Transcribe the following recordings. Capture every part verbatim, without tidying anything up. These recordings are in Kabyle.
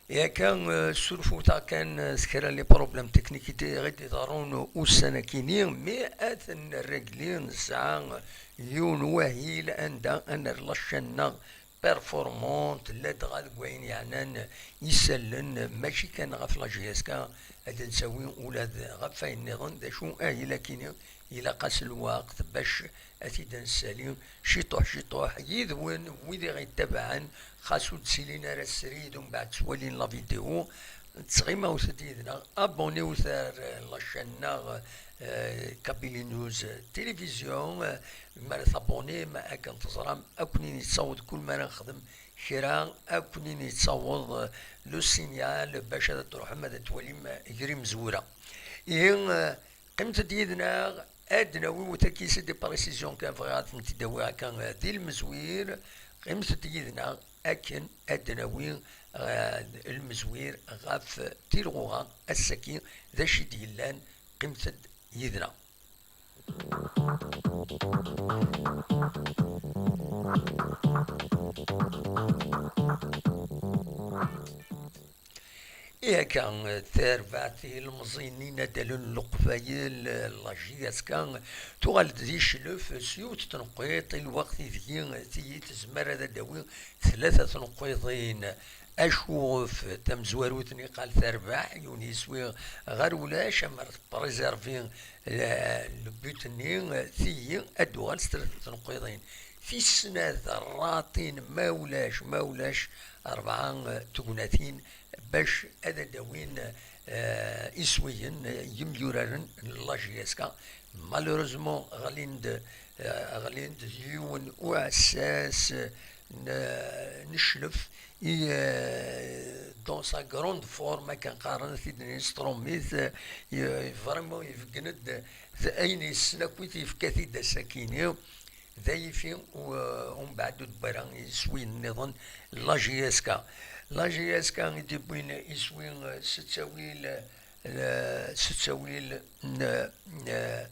Yakka, eh, ssurfuteɣ kan, eh, s kra les problèmes techniques i d-, i d-iḍerrun ussan-akini, mais ad ten-nrégli, nesɛa yiwen wahil anda ad nerr la chaîne-nneɣ performante, ladɣa deg wayen yeɛnan isallen, mačči kan ɣef la J S K, ad d-nsawi ula d ɣef wayen nniḍen, d acu ahil-akini ilaq-as lweqt bac ad t-id-nessali ciṭuḥ ciṭuḥ yid-wen wid i ɣ-ittabaɛen, xas ur d-silin ara srid umbeɛd ttwalin la vidéo. Ttɣimawt-d yid-neɣ, abonniwt ar la chaîne-nneɣ, eh, Kabylie News Télévision, eh, mi ara tabonnim akken teẓram akk-nin yettaweḍ kul mi ara nexdem kra, akk-nin yettaweḍ, eh, le signal bac ad d-truḥem ad twalim, eh, gar imezwura. Ihi, eh, qqimet-d yid-neɣ, ad d-nawi wutaki c'est des précisions kan bɣiɣ ad tent-id-awiɣ akka, eh, di lmezwir. Qqimet-d yid-neɣ akken ad d-nawi, eh, lmezwir ɣef tilɣuɣa ass-agi d acu i d-yellan. Qqimet-d yid-neɣ. Ihi akka, tarbaɛt ilemẓiyen inadalen n leqbayel, la J S K, tuɣal-d di cclef s yiwet tneqqiḍt i lweqt ideg tiyi tezmer ad d-tawi tlata tneqqiḍin. Acuɣef tamezwarut-nni qal terbeḥ, yiwen yiswi ɣer ulac, amer teprizervi le, le but-nni, tiyi ad d-tuɣal s tlata tneqqiḍin. Tis snat rratin, ma ulac, ma ulac, rebɛa, eh, tegnatin, bac ad d-awin, eh, iswiyen, eh, yimyuraren n la J S K. Malheureusement, ɣlin-d, eh, ɣlin-d yiwen uɛessas, eh, n, n cclef, i, eh, dans sa grande forme, akken qqaren, t-id-nini s trumit, eh, i, vraiment ibeggen-d, d ayen yessen akk i t-yefka-t-id ass-akini. D ayifi u-, umbeɛd ur d-wwi ara iswiyen nniḍen n la J S K. La J S K i d-iwwin iswi, eh, s ttawil, eh, s ttawil n, n, eh,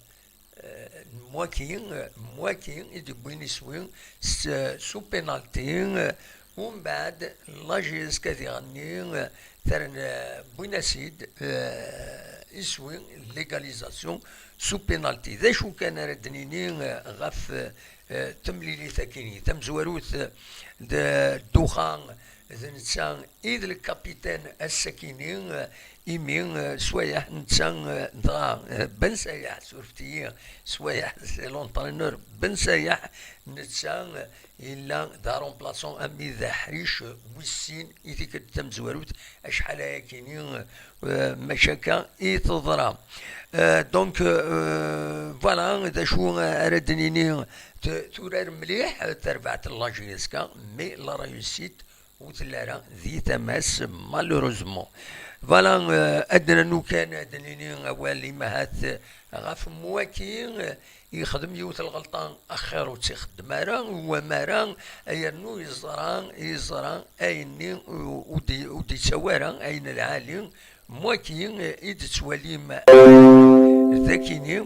n waki, n waki i d-iwwin iswi s, s upenalti, eh, umbeɛd la J S K diɣenni, eh, tern-, eh, wwin-as-id, eh, iswi, l'égalisation sous penalty. D acu kan ara d-nini, eh, ɣef, eh, temlilit akini? Tamezwarut, eh, d Ddexxan, d netta i d lkapiten ass-akini, eh, imi, eh, swayeḥ netta, eh, dɣa, eh, Ben Sayaḥ, surfet-iyi, swayeḥ c'est l'entraîneur Ben Sayaḥ, netta, eh, yella d aremplaçant, ami d aḥric wis sin i tikkelt tamezwarut, acḥal ayakini, eh, maca akka i teḍra. Eh, donc, eh, voilà, d acu ara d-nini, t-, turar mliḥ, eh, terbaɛt n la J S K, mais la réussite ur telli ara di tama-s, malheureusement. Voilà, eh, ad d-nernu kan ad d-nini awal imahat, eh, ɣef mwaki, eh, yexdem yiwet lɣelṭa, axir ur tt-ixeddem ara, wamara yernu yeẓra, yeẓra ayenni ur d-, ur d-yettawi ara ayen lɛali, mwaki i d-tettwalim d akini,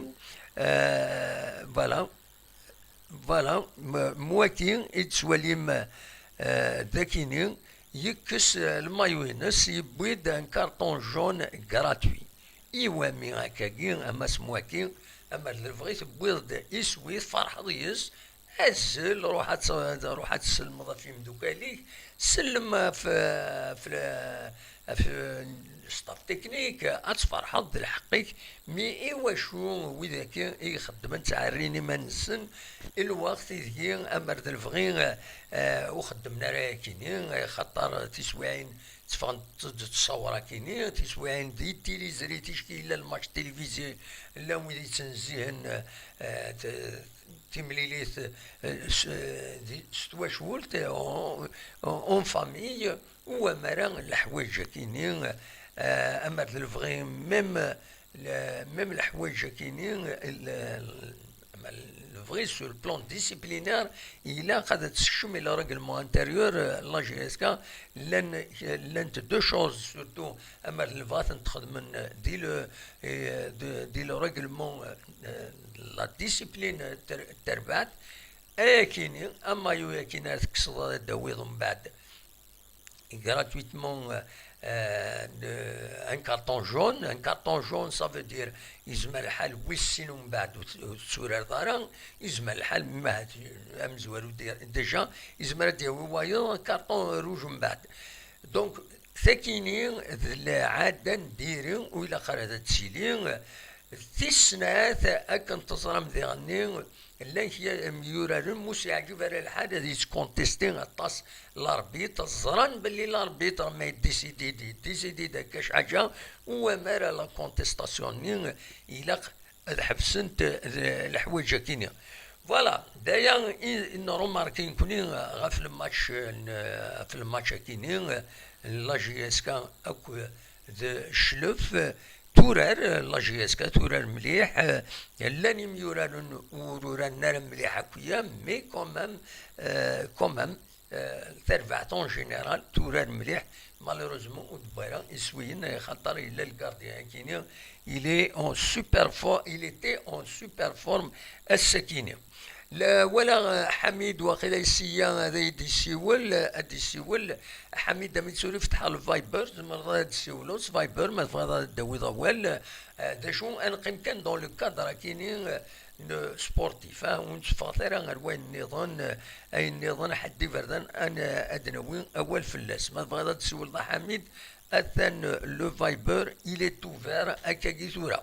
eh, voilà, voilà, m-, mwaki i d-tettwalim, eh, d akini, yekkes, eh, lmayu-ines, yewwi-d un carton jaune gratuit. Iwami akkagi, a Mass Mwaki, ama d lebɣi tewwiḍ-d iswi, tferḥeḍ yes, azzel, ruḥ ad tt-, ruḥ ad tesselmeḍ ɣef yimdukal-ik, sellem ɣef, ɣef, ɣef staff technique, ad tferḥeḍ d lḥeqq-ik, mi iwacu wid-agi i ixeddmen ttɛerrin iman-nsen i lweqt ideg amer d lebɣi, eh, ur xeddmen ara akini, xaṭer tiswiɛin tteffɣent-d ttṣawṛa-kini, tiswiɛin di tiliẓri, ticki yella lmač tilivizyi, llan wid yettnezzihen, eh, t-, timlilit, eh, s, di, s twacult, eh, en, en, en famille, u amara leḥwayeǧ-akini, eh, amar d lebɣi, même, le, même leḥwayeǧ-akini, le, le, Ama lebɣi sur le plan disciplinaire, ilaq ad tsekcem i le règlement intérieur, euh, la J S K, llan, llant deux choses surtout, ama d lebɣi ad tent-xedmen di le, eh, de, di le règlement, euh, de la discipline ter-, terbaɛt, ayakini, amayu yakini ara tekkseḍ ad d-tawiḍ mbeɛd gratuitement, euh, euh, un carton jaune. Un carton jaune, ça veut dire, yezmer lḥal wis sin umbeɛd ur t-, ur tetturareḍ ara, yezmer lḥal, ma amezwaru di-, déjà, yezmer ad d-yawi wayeḍ carton rouge umbeɛd. Donc, takini d lɛada n diri, ur ilaq ara ad tili. Tis snat, akken teẓram diɣenni, llan kra imyuraren, mu s-yeɛǧib ara lḥal ad yettkontisti aṭas l'arbitre, ẓran belli l'arbitre ma yeddisidi-d, yeddisidi-d akka c ḥaǧa, u amar la contestation-nni ilaq ad ḥebsent, eh, leḥwayeǧ akini. Voilà, d aya i, i nrumarki nekni, eh, ɣef le match, eh, n, eh, ɣef le match akini, eh, n la J S K akk d Cclef. Turar, eh, la J S K turar mliḥ, eh, llan imyuraren ur uraren ara mliḥ akk ya, mais quand même, eh, quand même, eh, tarbaɛt en général turar mliḥ. Malheureusement, ur d-wwiɣ ara iswiyen, eh, xaṭer yella le gardien akini, il est en super fo-, il était en super forme ass-akini. La, walaɣ, eh, Ḥamid waqila yessi-ya ad d-isiwel, eh, ad d-isiwel. Ḥamid, amittur, iftḥeɣ le Viber, tzemreḍ ad d-siwleḍ s Viber ma tebɣiḍ ad d-tawiḍ awal. Eh, d acu, ad neqqim kan dans le cadre akini, eh, n sportif, ah, ur netteffɣet ara ar wayen nniḍen, eh, ayen nniḍen, ḥedd iberdan, ad n-, ad d-nawi awal fell-as. Ma tebɣiḍ ad d-siwleḍ a Ḥamid, atan le Viber, il est ouvert, akkagi tura.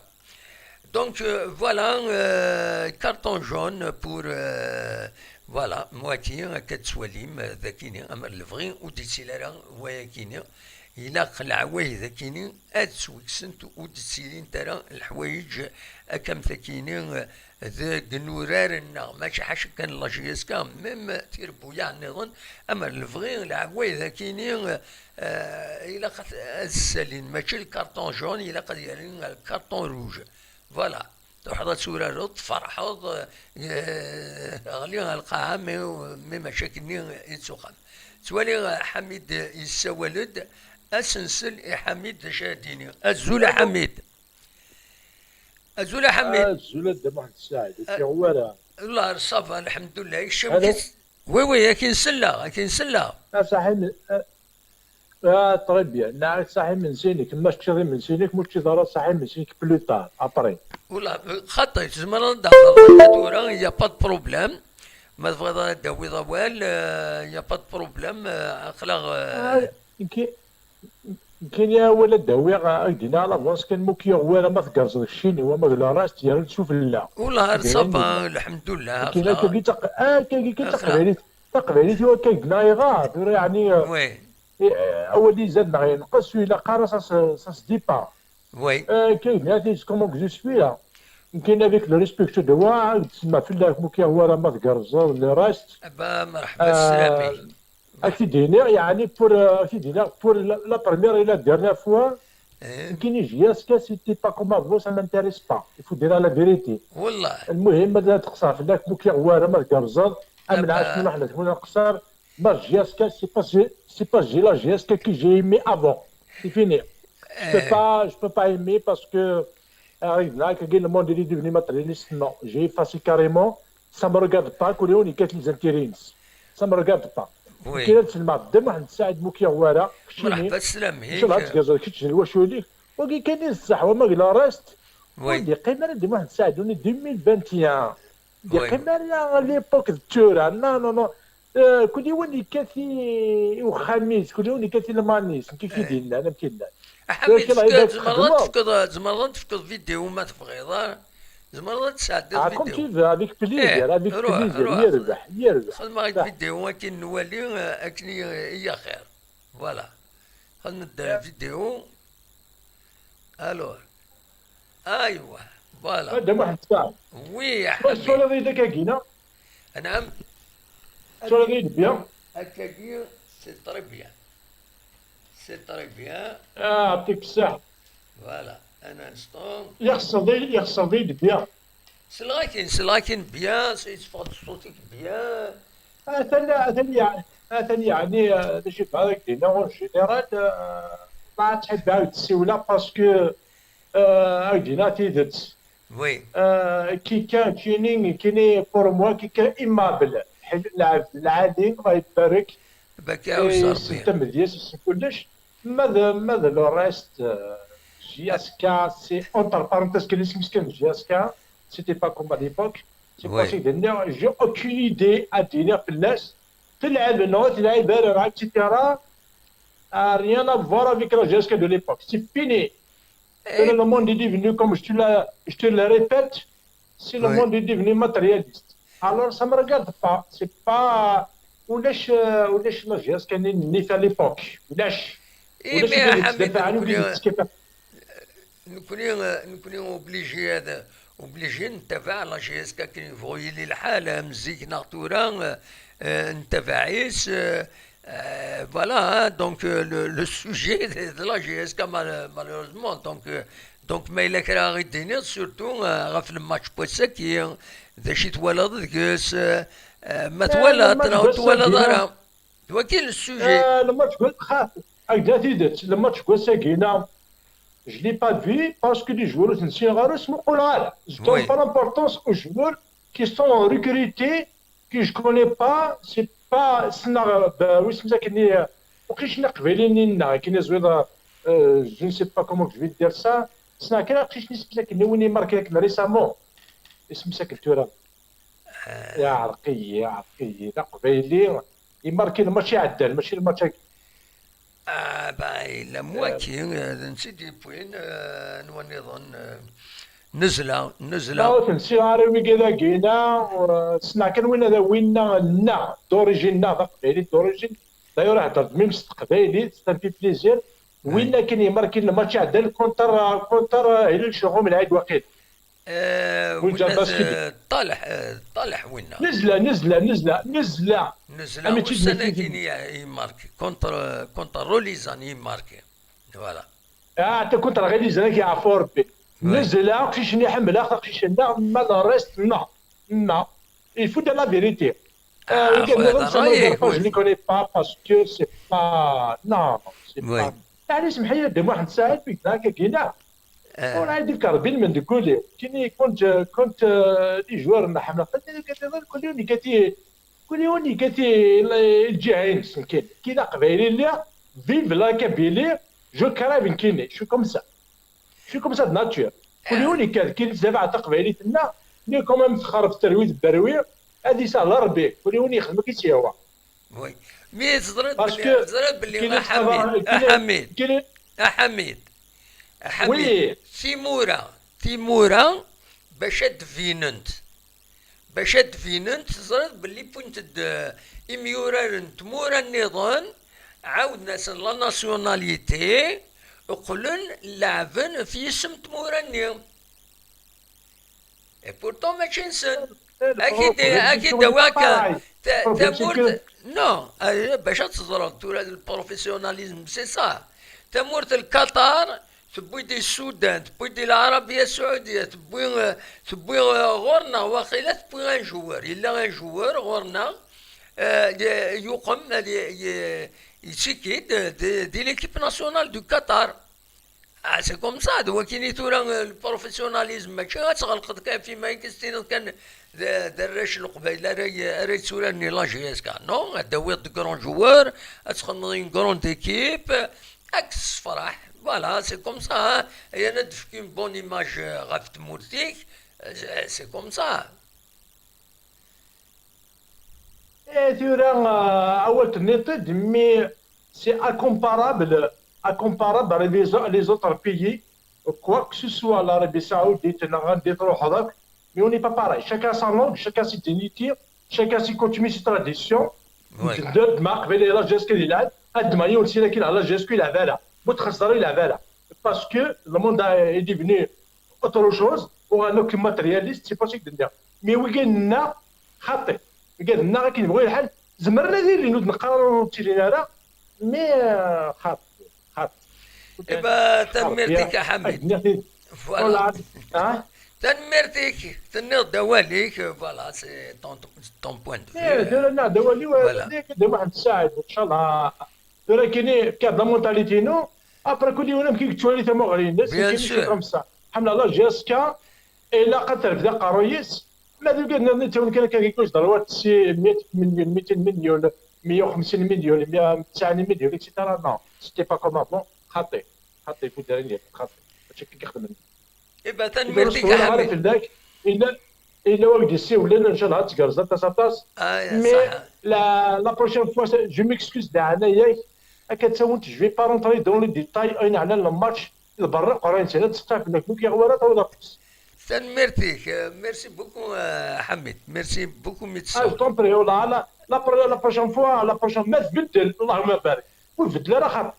Donc, euh, voilà, euh, carton jaune pour, euh, voilà, Moati, akka tettwalim, euh, d akini, amer lebɣi, ur d-ittili ara wayakini. Ilaq leɛwayed akini ad ttwikksent, ur d-ttilint ara leḥwayeǧ akka am takini, euh, deg inurar-nneɣ, mačči ḥaca kan la J S K, même tirebbuyaɛ nniḍen, amer lebɣi, leɛwayed akini, euh, ilaq ad, ad ssalin, mačči le carton jaune, ilaq ad yali le carton rouge. Voilà. Truḥeḍ ad turareḍ, tferḥeḍ, eh, ɣli ɣer lqaɛa, mi, mi mačči akkenni i d-tuɣal. Ttwaliɣ, eh, Ḥamid yessawal-d, ad s-nsel i Ḥamid d acu ara d-yini. Azul a Ḥamid. Azul a Ḥamid. Azul a Dda Muḥend Saɛid, ur k-yuɣ wara. Wellah, ça va, lḥemdullah. Kečč amek i tt-, oui, oui, ad k-in-selleɣ, ad k-in-selleɣ. A Saḥi, ah, très bien. Neɛɛi ṣaḥ imensi-inek, ma teččiḍ imensi-inek, ma ur teččiḍ ara ṣaḥ imensi-inek plus tard, après. Ula, xaṭi, tzemreḍ ad d-tehḍreḍ akka tura, il y a pas de problème. Ma tebɣiḍ ad d-tawiḍ awal, euh, il y a pas de problème, euh, aql-aɣ, euh, Ah, nekki, nekkini awal ad d-awiɣ, ah, ad k-d-iniɣ à l'avance kan, ma ur k-yuɣ wara, ma tgerrzeḍ keččini, wama deg le reste, yerra-d sufella. Ula, ça va, lḥemdullah, nekkini aql-aɣ. Akkagi d taq-, ah, akkagi kan taqbaylit, taqbaylit, iwakken ad k-d-iniɣ ayɣer, tura, yeɛni, euh, Oui. Eh, awal izad neɣ yenqes, ur ilaq ara, ça se, ça se dit pas. Oui. Euh, kayni, ati, comment que je suis là. Nekkini, avec le respect que je te dois, ad d-semmeɣ fell-ak, ma ur k-yuɣ wara, ma tgerrzeḍ, le reste. Ah bah, merḥba, euh, sslam-ik. Ad k-id-iniɣ, yeɛni, pour, euh, ad k-id-iniɣ, pour la, la première et la dernière fois, eh, nekkini, J S K, c'était pas comme avant, ça m'intéresse pas. Il faut dire la vérité. Wallah. Lmuhim, ma ad texṣer fell-ak, ma ur k-yuɣ wara, ma tgerrzeḍ, am lɛac, ma ḥna, ma nqeṣṣer, Ma J S K, c'est pas, c'est pas la J S K que j'ai aimé avant. C'est fini. Je peux pas, je peux pas aimer parce que, euh, là, que le monde il est devenu matérialiste. Non, j'ai effacé carrément. Ça me regarde pas. Kul yiwen yekkat les intérêts-ines. Ça me regarde pas. Oui. Kira tselma Dda Muḥend Saɛid, ma ur k-yuɣ wara, keččini. Merḥba, sslam-ik. Inchallah, tgerrzeḍ kečč d lwacu-lik. Wagi kan i ṣṣeḥ, wama deg le reste. Oui. Ur d-yeqqim ara Dda Muḥend Saɛid, on est deux mille vingt et un. Ur d-yeqqim ara à l'époque de tura. Non, non, non. Eh, kul yiwen yekkat i, i uxxam-is, kul yiwen yekkat i lman-is, nekk i k-id-yennan, amek yellan. Aḥmed, tzemreḍ ad tefkeḍ, tzemreḍ ad tefkeḍ vidéo ma tebɣiḍ, ah? Tzemreḍ ad tesɛeddiḍ vidéo. Ah, comme tu veux, avec plaisir, avec plaisir, yerbeḥ, yerbeḥ. Xedmeɣ-ak vidéo akken nwali, eh, akken i, i axir. Voilà. Xedmet-d vidéo. Alors. Aywa. Voilà. Dda Muḥend Saɛid. Oui, a Ḥamid. Tettwaliḍ-iyi-d akkagi, neɣ? Anɛam. Tettwaliḍ-iyi-d bien? Akkagi, c'est très bien. C'est très bien. Ah, yeɛṭik ṣṣeḥḥa. Voilà, un instant. Ixṣer-iyi-d bien. Selleɣ-ak-in, selleɣ-ak-in bien, yetteffeɣ-d ṣṣut-ik bien. Atan, atan yeɛ-, atan yeɛni, euh, d acu i bɣiɣ ad ak-d-iniɣ, en général, euh, ma ad tḥibbeḍ ad d-ssiwleɣ, parce que, euh, ad ak-d-iniɣ tidet. Oui. Euh, quelqu'un, kini, kini, pour moi, quelqu'un aimable. Lɛebd lɛali, Allah ibarek. Baka, eh, yessen tamedyazt, yessen kullec. Ma d, ma d le reste, euh, J S K, c'est entre parenthèses, que les J S K, c'était pas comme à l'époque. C'est pas si de dire, j'ai aucune idée à dire, plus, تلعب، non, تلعب، et cetera. A rien à voir avec la J S K de l'époque. C'est fini. Et le monde est devenu, comme je te le, je te le répète, c'est le monde est devenu matérialiste. Alors, ça me regarde pas. C'est pas, ولاش، ولاش la J S K كان نيت à l'époque. ولاش؟ اي، ولاش مي يقدر حميد، يتدافع عنه، يقدر يتكفى؟ نكوني، نكوني obligé هذا، obligé نتابع la J S K كي يبغوا يلي الحال، مزيك ناغ تورا، آه، نتابعيس، آه، آه، voilà، hein, donc, euh, le, le sujet de, de la J S K, mal-, malheureusement. Donc, euh, donc, ما إلا كرا غير دينيغ، surtout, آه، غاف الماتش بوساكي، ذا شي توالد ديس، آه، آه، ما آه، توالد، الماتش راه توالد بوساكي، راه. وكاين السوجي. آه، الماتش بوساكي، خاف، هكذا تيدت، الماتش بوساكي، نعم. Je l'ai pas vu parce que les joueurs تنسي غارس مقول غالا. Je donne pas l'importance aux joueurs qui sont recrutés, que je connais pas, c'est pas, سنا ب-، واسم ذاك اللي، وقيش نقبلين لنا، كاين زويضة، euh, je ne sais pas comment je vais dire ça. سنا كان قيش نسمي ذاك اللي وين يماركي لك récemment. اسم ذاك التورا. يا عرقي، يا عرقي، لا قبيلي. يماركي الماتش يعدل، ماشي الماتش هاك. آه، باي، لا، آه. مواتي، آه، نسيت بوين، آه، نواني ظن، آه، نزلة، نزلة. لا، تنسي عاري ويكي ذاكينا، و-، سنا كان وين هذا، وين نا، دوريجين نا، ذا قبيلي، دوريجين. دايور هضرت ميم ست قبايلي، سا في بليزير. وين كان يماركي الماتش عدل كونتر، كونتر هلال شغوم العيد وقيل. آه، وين جا وين الباسكيت؟ آه، طالح، آه، طالح وين؟ نزلة، نزلة، نزلة، نزلة. نزلة، أمي تشد والسنة ميتين. كاين ي-، يماركي. كونتر، كونتر روليزان يماركي. فوالا. آه، حتى كونتر غير لي زراك يعرفوا ربي. وي. نزلة، قشيش اللي حملها، قشيش لا، ما le reste، نا، نا. Il faut dire la vérité. آه، آه، يمكن خويا، نظن هذا سامي رايك، غير فاج وي. لي كوني با، باسكو سي با، نو، سي وي. با. يعني، اسمح لي، دي واحد ساعد فيك، هكا كينا. آه. والله يديك ربي من دكولي. كيني كنت، كنت، آه، لي جوار نحن، قلت لي، قلت لي، كل يوم كاتي، كل يوم كاتي ال-، الجهة يمسن كاين. كي لا قبايلي اللي، vive la Kabylie, je crève كيني، شو كوم سا. شو كوم سا دو ناتور. كل يوم كان، كي دابا عطا قبايلي تنا، مي كومام تخرب الترويج البروي، هذه سهلة ربي، كل يوم يخدم كي سيوا. وي. مي تزرد بلي، باسكو تزرد بلي كاين أحمد، كاين أحمد، كاين أحمد، أحمد. وي. تيمورا، تيمورا باش تفيننت. باش تفيننت تزرد بلي بوينت د-، إميورار ن تمورا نيضن عاودن-أسن لا ناسيوناليتي، وقلن لعبن في اسم تمورا ني. إي بورتون ماشي نسن. أكيد، أكيد دواك ت-، تمورت، نو، آه، باش تزرد تورا البروفيسيوناليزم، سي سا. تمورت القطر، تبوي دي السودان، تبوي دي العربية السعودية، تبوي، تبوي غورنا، واقيلا تبوي ان جوار، إلا ان جوار غورنا، آه، ي-، يقم، ي-، ي-، يتسيكيد دي، دي ليكيب ناسيونال دو قطر. آه، سي كوم سا، هذا هو كاين ثورة، آه، البروفيسيوناليزم، ماشي غتغلقد كان فيما يكستينض كان د-، دراش القبايل، راه ي-، راه يتسوراني لا جي اس كا. نو، هذا هو دو كرون جوار، تخدم اون كروند ايكيب، اكس فرح. فوالا، سي كوم سا، ها. هي انا دفك اون بون ايماج، آه، غاف تمورتيك، آه، سي كوم سا. إيه، ثورة، آه، أول تنيطد، مي سي اكومبارابل، اكومبارابل لي زو-، لي زوتر بيي، كوا كو سو سوا لارابي سعوديت، نغا دي تروح هذاك، مي اوني با باري، شاكا سا لونغ، شاكا سي دينيتي، شاكا سي كوتمي سي تراديسيون. وي. جدد ما قبل لا جيس كي يلعب، قد ما يولسي لكن على جيس كي يلعب على، متخسر يلعب على، باسكو لو موند اي ديفني اوتر شوز، وغانوك ماترياليست، سي با سيك دنيا. مي وي كان لنا خاطي، وي كان لنا غير كيبغي الحال، زمرنا دير لي نود نقرارو تيرينا راه، مي، آه، خاطي، خاطي. إبا، خاطي، تنميرتك يا يا حميد. أجنحي. فوالا. فوالا. ها؟ تنميرتك، تنيض دواليك، فوالا، سي طون، طون بوان دو إيه، فيو. دير لنا دوالي، فوالا. دير كده واحد الساعة، إن شاء الله. ولكن كان لا مونتاليتي نو، ابري كل يوم كي تشوالي تما غرين، بيان سور. كوم سا. حنا لا جي اس كا، الا قد ترفد قرويس، ما ذو قلنا نتاون كان كان كيكوش دروات سي مية مليون، ميتين مليون، meyya u xemsin million, meyya u tesɛin million, et cetera. Non, c'était pas comme avant. Xaṭi, xaṭi, bu dderya, xaṭi. Mačči akka i xedmen. Iba, tanemmirt-ik a Ḥamid. Ur ara fell-ak. Illa, illa wak d-yessiwlen, ncallah ad tgerrzeḍ aṭas, aṭas. Mais la, la prochaine fois, je m'excuse, d aɛnaya-k. Akka d tawent, je vais pas rentrer dans les détails, ayen ɛnan le match, lberriq ɣur-i netta, ad tseqqa fell-ak, ma ur k-yaɣ wara, tawiḍ afus. Tanemmirt-ik, euh, merci beaucoup, euh, Ḥamid. Merci beaucoup, mi tsawel. Ah, je t'en prie, oh là, la, la, la prochaine fois, la prochaine, ma tbeddel, Allahumma barik. Ur tbeddel ara xaṭi.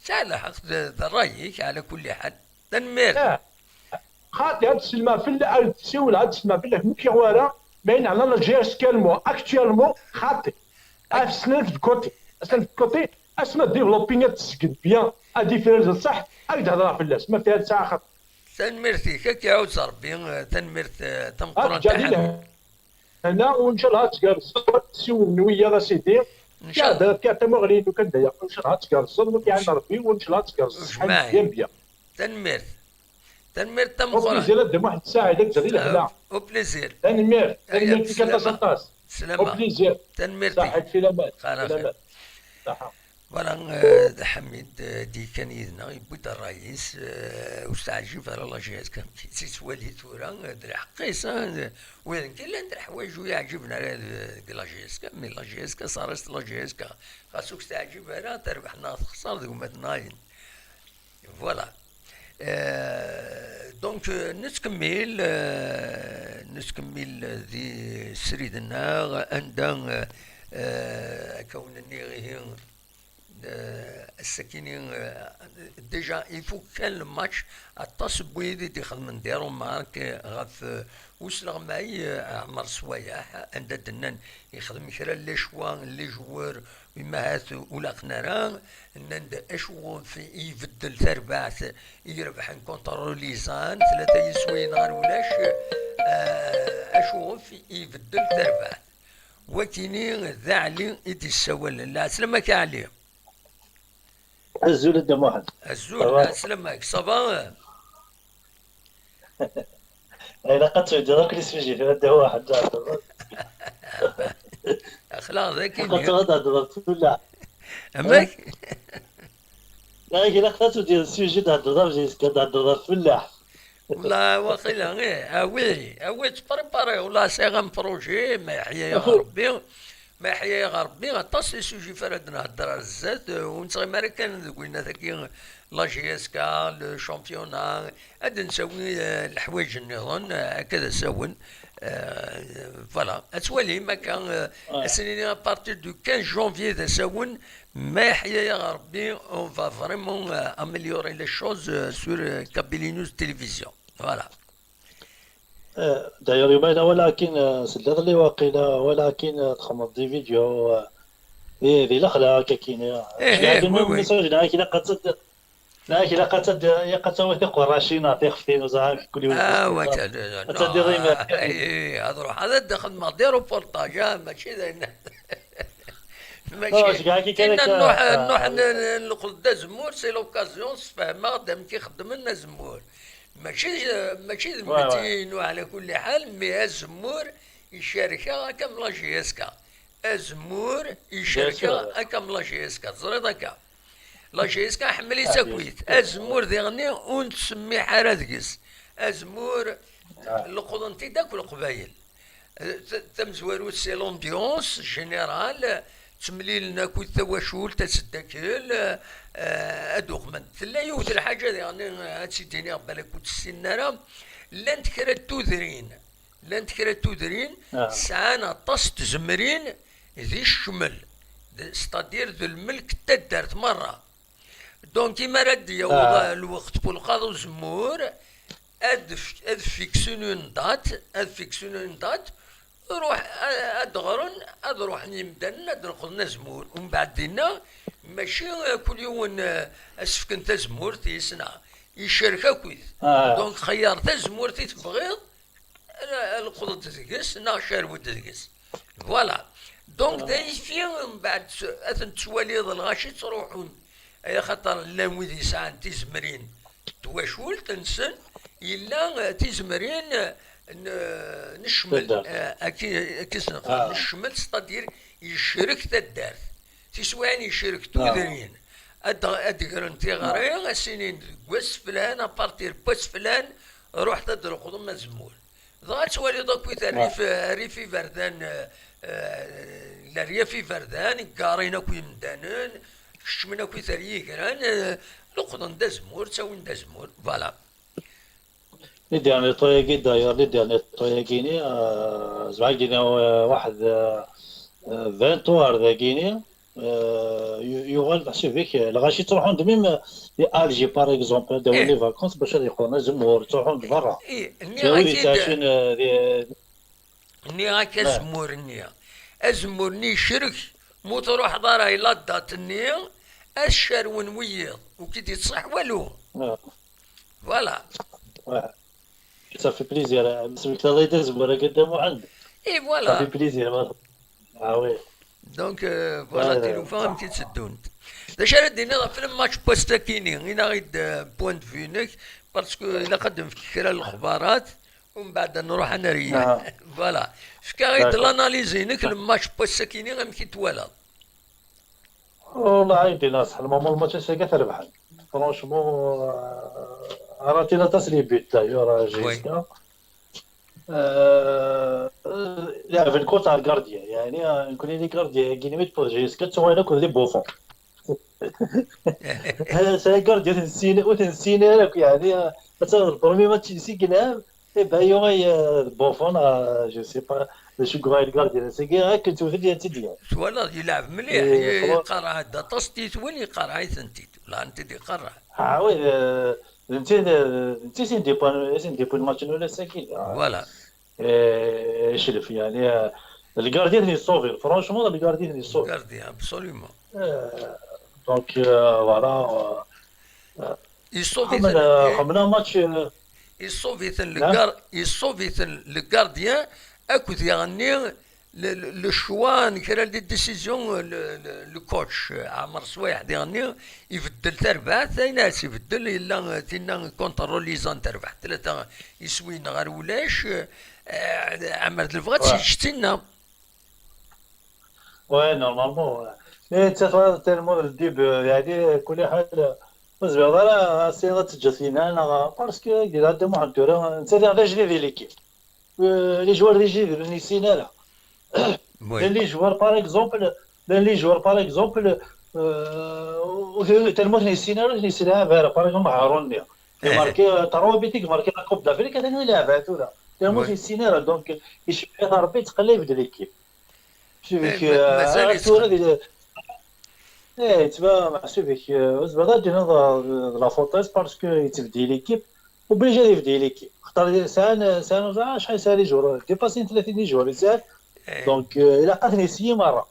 Tesɛa lḥeqq d, d ṛṛay-ik, ɛla kulli ḥal. Tanemmirt. Ah. Xaṭi, ad tselmeɣ fell-, ad tessiwel, ad tselmeɣ fell-ak, ur k-yuɣ wara, mais ayen ɛnan la G S K actuellement, actuellement, xaṭi. Ad s-nerf de côté. Ad s-nerf de côté, asma développer, ad tezgel bien, ad ifraz ṣṣeḥ, ad d-hedreɣ fell-as, ma fiha tesɛa xaṭi. Tanemmirt-ik, ad k-iɛuzz Ṛebbi, tanemmirt, eh, tameqqrant a Ḥamid. Hna, u ncallah ad tgerrzeḍ, siwlen wiyaḍ a sidi. Ncallah. Fiha, fiha tamuɣli-inu kan d aya. Ncallah ad tgerrzeḍ, ma k-iɛin Ṛebbi, u ncallah ad tgerrzeḍ. Bien, bien. Tanemmirt. Tanemmirt tameqqrant. Au plaisir, a Dda Muḥend Saɛid, ad k-ǧǧeɣ di lehna. Au plaisir. Tanemmirt, tanemmirt-ik aṭas, aṭas. Slama. Au plaisir. Tanemmirt-ik. Saḥit fi laman. Xalaṣ. Fi laman. Saḥa. Voilà, euh, d Ḥamid, euh, d-yekkan yid-neɣ, yewwi-d ṛṛay-is, euh, ur s-teɛǧib ara la G S K amek i tt-yettwali tura, euh, d lḥeqq-is, hein, euh, wid n yellan d leḥwayeǧ ur yeɛǧiben ara, euh, deg la G S K, mais la G S K, ça reste la G S K. Xas ur s-teɛǧib ara, terbeḥ neɣ texṣer, d gma-tneɣ ayen. Voilà. Euh, donc, euh, nettkemmil, euh, nettkemmil di srid-nneɣ, anda, euh, euh, akka wen-nniɣ ihi, euh, ass-akini, euh, déjà, il faut kan le match, aṭas n wid i d-ixedmen des remarques, euh, ɣef, euh, usleɣmay, euh, Ɛmer Swayeḥ, anda d-nnan yexdem kra n les choix, les joueurs, imi ahat ur laqen ara, nnan-d acu ɣef i ibeddel tarbaɛt i irebḥen contre Lausanne, tlata yiswiyen ɣer ulac, eh, acu ɣef i ibeddel tarbaɛt. Wakini d Ɛli i d-yessawalen. Lɛeslama-k a Ɛli. Azul a Dda Muḥend. Azul, ça va? Lɛeslama-k, ça va? Ilaq ad tbeddeḍ akk les sujets tura, a Dda Muḥend. Aql-aɣ dagi. Ilaq ad thedreḍ ɣef tfellaḥt. Amek? Ilaq ad tbeddeḍ sujet, thedreḍ ɣef Jessica, thedreḍ ɣef tfellaḥt. Wallah, waqila, eh, ah oui, ah oui, ttprépariɣ, wallah, sɛiɣ un projet, ma yeḥya-yaɣ Rebbi, ma yeḥya-yaɣ Rebbi, aṭas n les sujets f ara d-nhedder ar zdat, eh, ur nettɣimi ara kan deg winna-tagi, la G S K, le championnat, ad d-nsawi, eh, leḥwayeǧ nniḍen, eh, akka d asawen, eh, voilà, ad twalim akka, eh, ad s-nini à partir du quinze janvier d asawen, ma yeḥya-yaɣ Rebbi, on va vraiment, euh, améliorer les choses, euh, sur, euh, Kabylie News Télévision. Voilà. Eh, d'ailleurs, Yuba, walakin, eh, sliḍ-li waqila, walakin, eh, txedmeḍ des vidéos, eh, di, di lexla, akka kini. Eh, eh, oui, oui. Message, ilaq ad tt-, ilaq ad tt-, ilaq ad tawiḍ tiqerracin neɣ tixeftin, ur ẓriɣ amek kul yiwet. Ah, ad tadiḍ imir. Eh, eh, ad ruḥ, ad d-xedmeɣ des reportages, ah, mačči d ayen. Mačči, tinna nruḥ, nruḥ n-, n-, nleqḍ-d azemmur, c'est l'occasion, sfehmeɣ-d amek i xeddmen azemmur. Mačči, mačči d mmetti-inu, ɛla kulli ḥal, mais azemmur icerkeɣ akka am la G S K. Azemmur icerkeɣ akka am la G S K. Teẓriḍ akka? La G S K ḥemmel-itt akkit. Azemmur diɣenni ur nettsemmiḥ ara deg-s. Azemmur leqḍen-t-id akk Leqbayel. Eh, t-, tamezwarut, c'est l'ambiance générale, ttemlilen akked tawacult, ad teddakel, eh, ad uxmen. Tella yiwet lḥaǧa diɣen, eh, ad tt-id-iniɣ, balak ur tt-ssinen ara. Llant kra n tudrin, llant kra n tudrin, sɛan aṭas n tzemrin di ccmel, d-, c'est-à-dire d lmelk n taddart merra. Donc, imi ara d-yaweḍ lweqt n ulqaḍ uzemmur, ad f-, ad fixen une date, ad fixen une date, ruḥ, a-, ad ɣren, ad ruḥen yimdanen, ad leqḍen azemmur. Umbeɛd dinna, mačči, eh, kul yiwen, eh, ad s-fken tazemmurt-is, neɣ icerk akkit. Donc, xeyyer tazemmurt i tebɣiḍ, leqḍ-d deg-s neɣ cerwed deg-s. Voilà. Donc, d ayfi, mbeɛd ad ten-tettwaliḍ lɣaci ttruḥun. Ay axaṭer llan wid yesɛan tizemrin n twacult-nsen, yella, eh, tizemrin, eh, n, n ccmel, eh, aki, aki s-neqqar, n ccmel, c'est-à-dire, yecrek taddart. Tiswiɛin yecrek tudrin. Ad d-, ad d-gren tiɣri, ad s-inin deg wass flan, apartir n wass flan, ruḥet ad d-leqḍem azemmur. Dɣa ad twaliḍ akkit rrif, rrif iberdan, eh, eh, leryaf iberdan, ggarin akk yimdanen, kecmen akkit ar yigran, eh, leqḍen-d azemmur, ttawin-d azemmur. Voilà. Les derniers tours-agi, d'ailleurs, les derniers tours-agi-ni, euh, zeɛma gini, euh, waḥed, euh, euh, vingt tours dagini, euh, yu-, yuɣal meḥsub-ik, euh, lɣaci ttruḥun-d même, euh, di Alger, par exemple, ad d-awin les vacances bac ad yeqqlen azemmur, ttruḥun-d berra. Nniɣ-ak-id, azemmur-nni, azemmur-nni yecrek, mu truḥeḍ ara i la date-nni, ad cerwen wiyiḍ, ur k-id-yettṣaḥ walu. Voilà. Ça fait plaisir. Mesmektaḍ-iyi-d azemmur-agi a Dda Muḥend. Et voilà. Ça fait plaisir. Ah oui. Donc, euh, voilà, tilufa amek i tteddunt. D acu ara d-tiniḍ ɣef le match n wass-akini? Ini-aɣ-id, euh, point de vue-inek, parce que ilaq ad d-nefk kra n lexbarat, umbeɛd ad nruḥ ad nergel. Voilà. Efk-aɣ-id l'analyse-inek, le match n wass-akini, amek i t-twalaḍ? Wellah, ay d-iniɣ ṣṣeḥ, lmumu lmatch ass-agi ad t-rebḥen. Franchement, euh, ratin aṭas les buts d'ailleurs, euh, jusqu'à. Euh, euh, leɛben contre un gardien, yeɛni, euh, nekkni les gardiens-agi, imi d-, jusqu'à ttuɣalen akk d les Buffon. C'est un gardien ur t-nessin, ur t-nessin ara akk, yeɛni, euh, ad tafeḍ le premier match-nnes i yelɛeb, eh ben, yuɣal, euh, Buffon, euh, je sais pas, d acu yuɣal le gardien-agi, akken tewwet-d ad tt-id-yerr. Twalaḍ, yelɛeb mliḥ, yeqreɛ-d aṭas n titwin, yeqreɛ-itent-id. Wala anta i d-iqerreɛ. Ah oui, euh, d netta, d netta i sen-d-yewwin, i sen-d-yewwin match nul ass-agi. Voilà. Eh, iclef, yeɛni, euh, le gardien ad t-yessauver. Franchement, le gardien ad t-yessauver. Gardien, absolument. Euh, donc, euh, voilà, euh, Yessauv-iten, xemna, eh, xemna match, eh, yessauv-iten le gar-, yessauv-iten le gardien akked yeɣni le, le, le choix n kra n les décisions, le, le, le coach, eh, Ɛmer Swayeḥ diɣenni ibeddel tarbaɛt, ayen ara tt-ibeddel yella, eh, tinna contrôle izan tarbaɛt tlata iswiyen ɣer ulac, eh, Ɛmer d lebɣa ad tt-yeǧǧ tinna. Ouais, normalement, ouais. Mais tu vois, tellement le début, yeɛni, kul ḥal, ur tezmireḍ ara ad tiniḍ ad teǧǧeḍ tinna, neɣ, parce que Gilad Muḥend tura, netta diɣ d ajdid di l'équipe. Euh, les joueurs d ijdiden ur ten-yessin ara. Llan les joueurs, par exemple, llan les joueurs, par exemple, euh, ur ten-, tellement ur ten-yessin ara, ur ten-yesselɛab ara. Par exemple, Haroun-nni. Imarki, euh, trois buts i imarki la Coupe d'Afrique, atan ur ilɛab ara tura. Tellement ur ten-yessin ara, donc, icebbeḥ-it Rebbi, yettqellib-d l'équipe. Civik, eh, ma-, mazal ar tura di, eh, yettba meḥsub-ik, eh, ur tebɣiḍ ad d-tiniḍ, eh, d la faute-is parce que yettbeddi l'équipe, obligé ad yebdil l'équipe. Xaṭer sɛan, sɛan, acḥal sɛan les joueurs, dépassé tlatin les joueurs i sɛan. Donc, eh, ilaq ad ten-yessin merra.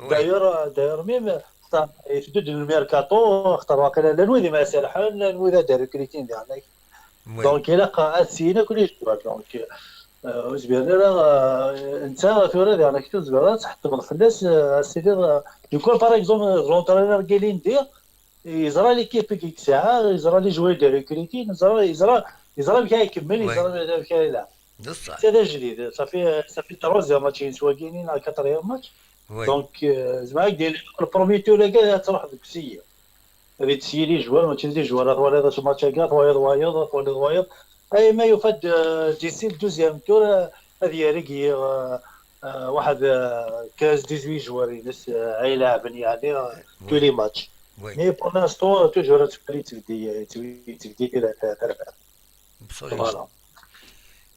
D'ailleurs, eh, d'ailleurs même, xaṭer iteddu-d le mercato, xaṭer waqila llan wid i ma iserḥen, llan wid ad d-recrutin diɣen. Donc, ilaq ad syin akk les joueurs. Donc, euh, ur zmiren ara, euh, netta tura diɣen akk ur tezmireḍ ad tḥettmeḍ fell-as, euh, ad s-tiniḍ, euh, du coup, par exemple, euh, l'entraîneur Guilindi, yeẓra l'équipe i yesɛa, yeẓra les joueurs de recruter, yeẓra, yeẓra, yeẓra amek ara ikemmel, yeẓra amek ara yelɛeb. D ṣṣeḥ. C'est d ajdid, ça fait, ça fait troisième match-ines wagini, neɣ quatrième match. Donc, euh, zeɛma, le premier tour-agi ad truḥ deg usigna. Ad d-tesyi les joueurs, mačči d les joueurs, ad twaliḍ acu match-agi, ad twaliḍ wayeḍ, ad twaliḍ wayeḍ. Ay ma yufa-d, euh, d'ici le douzième tour, euh, ad yerr-agi, euh, euh, waḥed, euh, quinze, dix-huit joueurs-ines, euh, ay ileɛben, yeɛni, euh, tous les matchs. Mais pour l'instant, euh, toujours ad twali yettbeddi, yettbeddi, yettbeddi tira-, ta-, tarbaɛt. Voilà.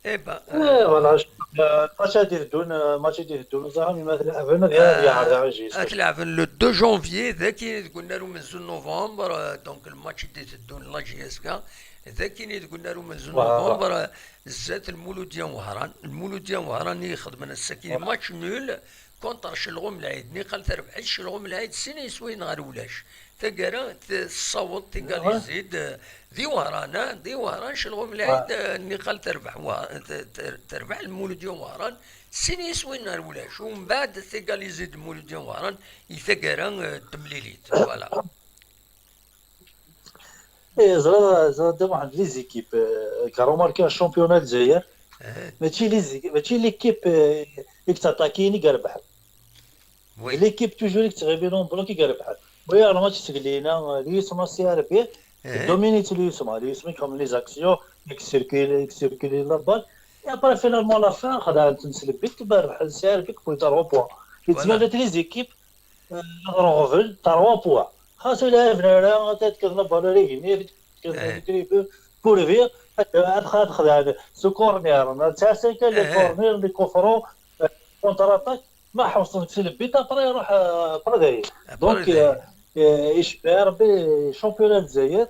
Eh ben, eh, euh, voilà, je, euh, match ad d-iteddun, euh, match ad d-iteddun, ẓer mi ma ad t-leɛben, ad, euh, yeɛreḍ, ad t-leɛben le deux janvier, d akin deg unnar umenzu n novembre, euh, donc le match ad d-iteddun la J S K, d akin deg unnar umenzu n novembre, euh, zdat Lmuludya n Wehran, Lmuludya n Wehran i ixedmen ass-agi match nul contre Celɣum Lɛid, niqal terbeḥ-it Celɣum Lɛid sin yiswiyen ɣer ulac. Taggara tessaweḍ, tégaliser-d, eh, di Wehran, eh, di Wehran, Celɣum Lɛid, eh, niqal terbeḥ Weh-, te-, te-, terbeḥ Lmuludya n Wehran, sin yiswiyen ɣer ulac. Umbeɛd tégaliser-d Lmuludya n Wehran, i taggara, eh, n temlilit. Voilà. Eh, ẓriɣ, ẓriɣ Dda Muḥend, les équipes, eh, ka remarqué championnat Lezzayer, mačči les équipes, mačči l'équipe, eh, i yettaṭakin i irebḥen. Oui. L'équipe toujours qui se réveille en bloc qui gagne. Oui, alors match c'est Lina, l'U S M C R B, domine l'U S M, l'U S M comme les actions, qui circulent, qui circulent là-bas. Et après, finalement, à la fin, خدعت نسلبيت بربح السي ار بي كبوي trois points. يتسمى les équipes غروفل trois points. خاصو يلعب هنا، تتكلم بالو ريغني، تتكلم كريبو، كورفي، هاد خدعنا سو كورنير، تاع سيكا لي كورنير، لي كوفرون، كونتر اتاك، ما حوصلت في البيت، ابري يروح، ابري داير. دونك، يشبع ربي شامبيون الجزائر.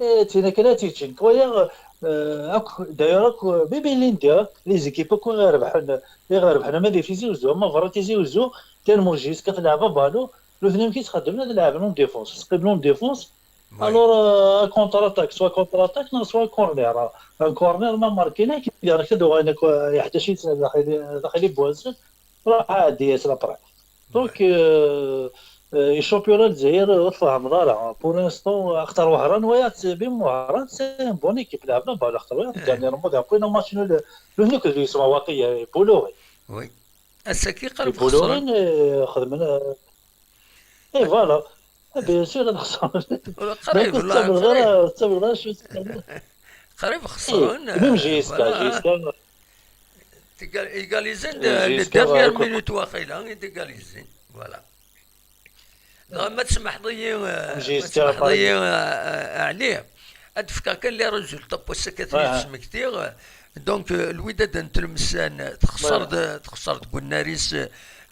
إيه، تينا كلا تيتشين كويا. آه، اكو داير اكو بيبي لينديا، لي زيكيب اكو غير بحال، غير بحال ما دي في زوزو، ما فرا تي زوزو، كان موجيس كتلعب بالو، لو ثنين كيتخدم هذا لاعب لون ديفونس، سقيب لون ديفونس. الور، آه، كونتر اتاك، سوا كونتر اتاك، نو سوا كورنير. آه، ان كورنير ما ماركينا كي دير كدو غينا كو-، حتى شي سنة داخل، داخل بوانسن، راح عادي ياسر ابري. دونك، آه، آه، الشامبيون الجزائر وتفهم ضارع. بور لانستون اختار وهران ويا بين وهران سي ان بون ايكيب لعبنا بال اختار ويا داني رمضان كوينا ماتش نول. لو نيك اللي يسمع واقيا بولوغي. وي. الساكي قرب بولوغي، خسران. آه، خدمنا. اي فوالا. بيان سور نخسر. قريب والله، قريب. قريب خسران. ميم جيسكا، جيسكا. ايغاليزين لي ديرنيير مينوت واقيلا، ايغاليزين. فوالا. ما تسمح لي، ما تسمح لي، آه، آه، عليه. ادفكا كان لي ريزولتا بوسا كثري تسمكتي. دونك، آه، الوداد نتلمسان تخسر، تخسر تقول ناريس،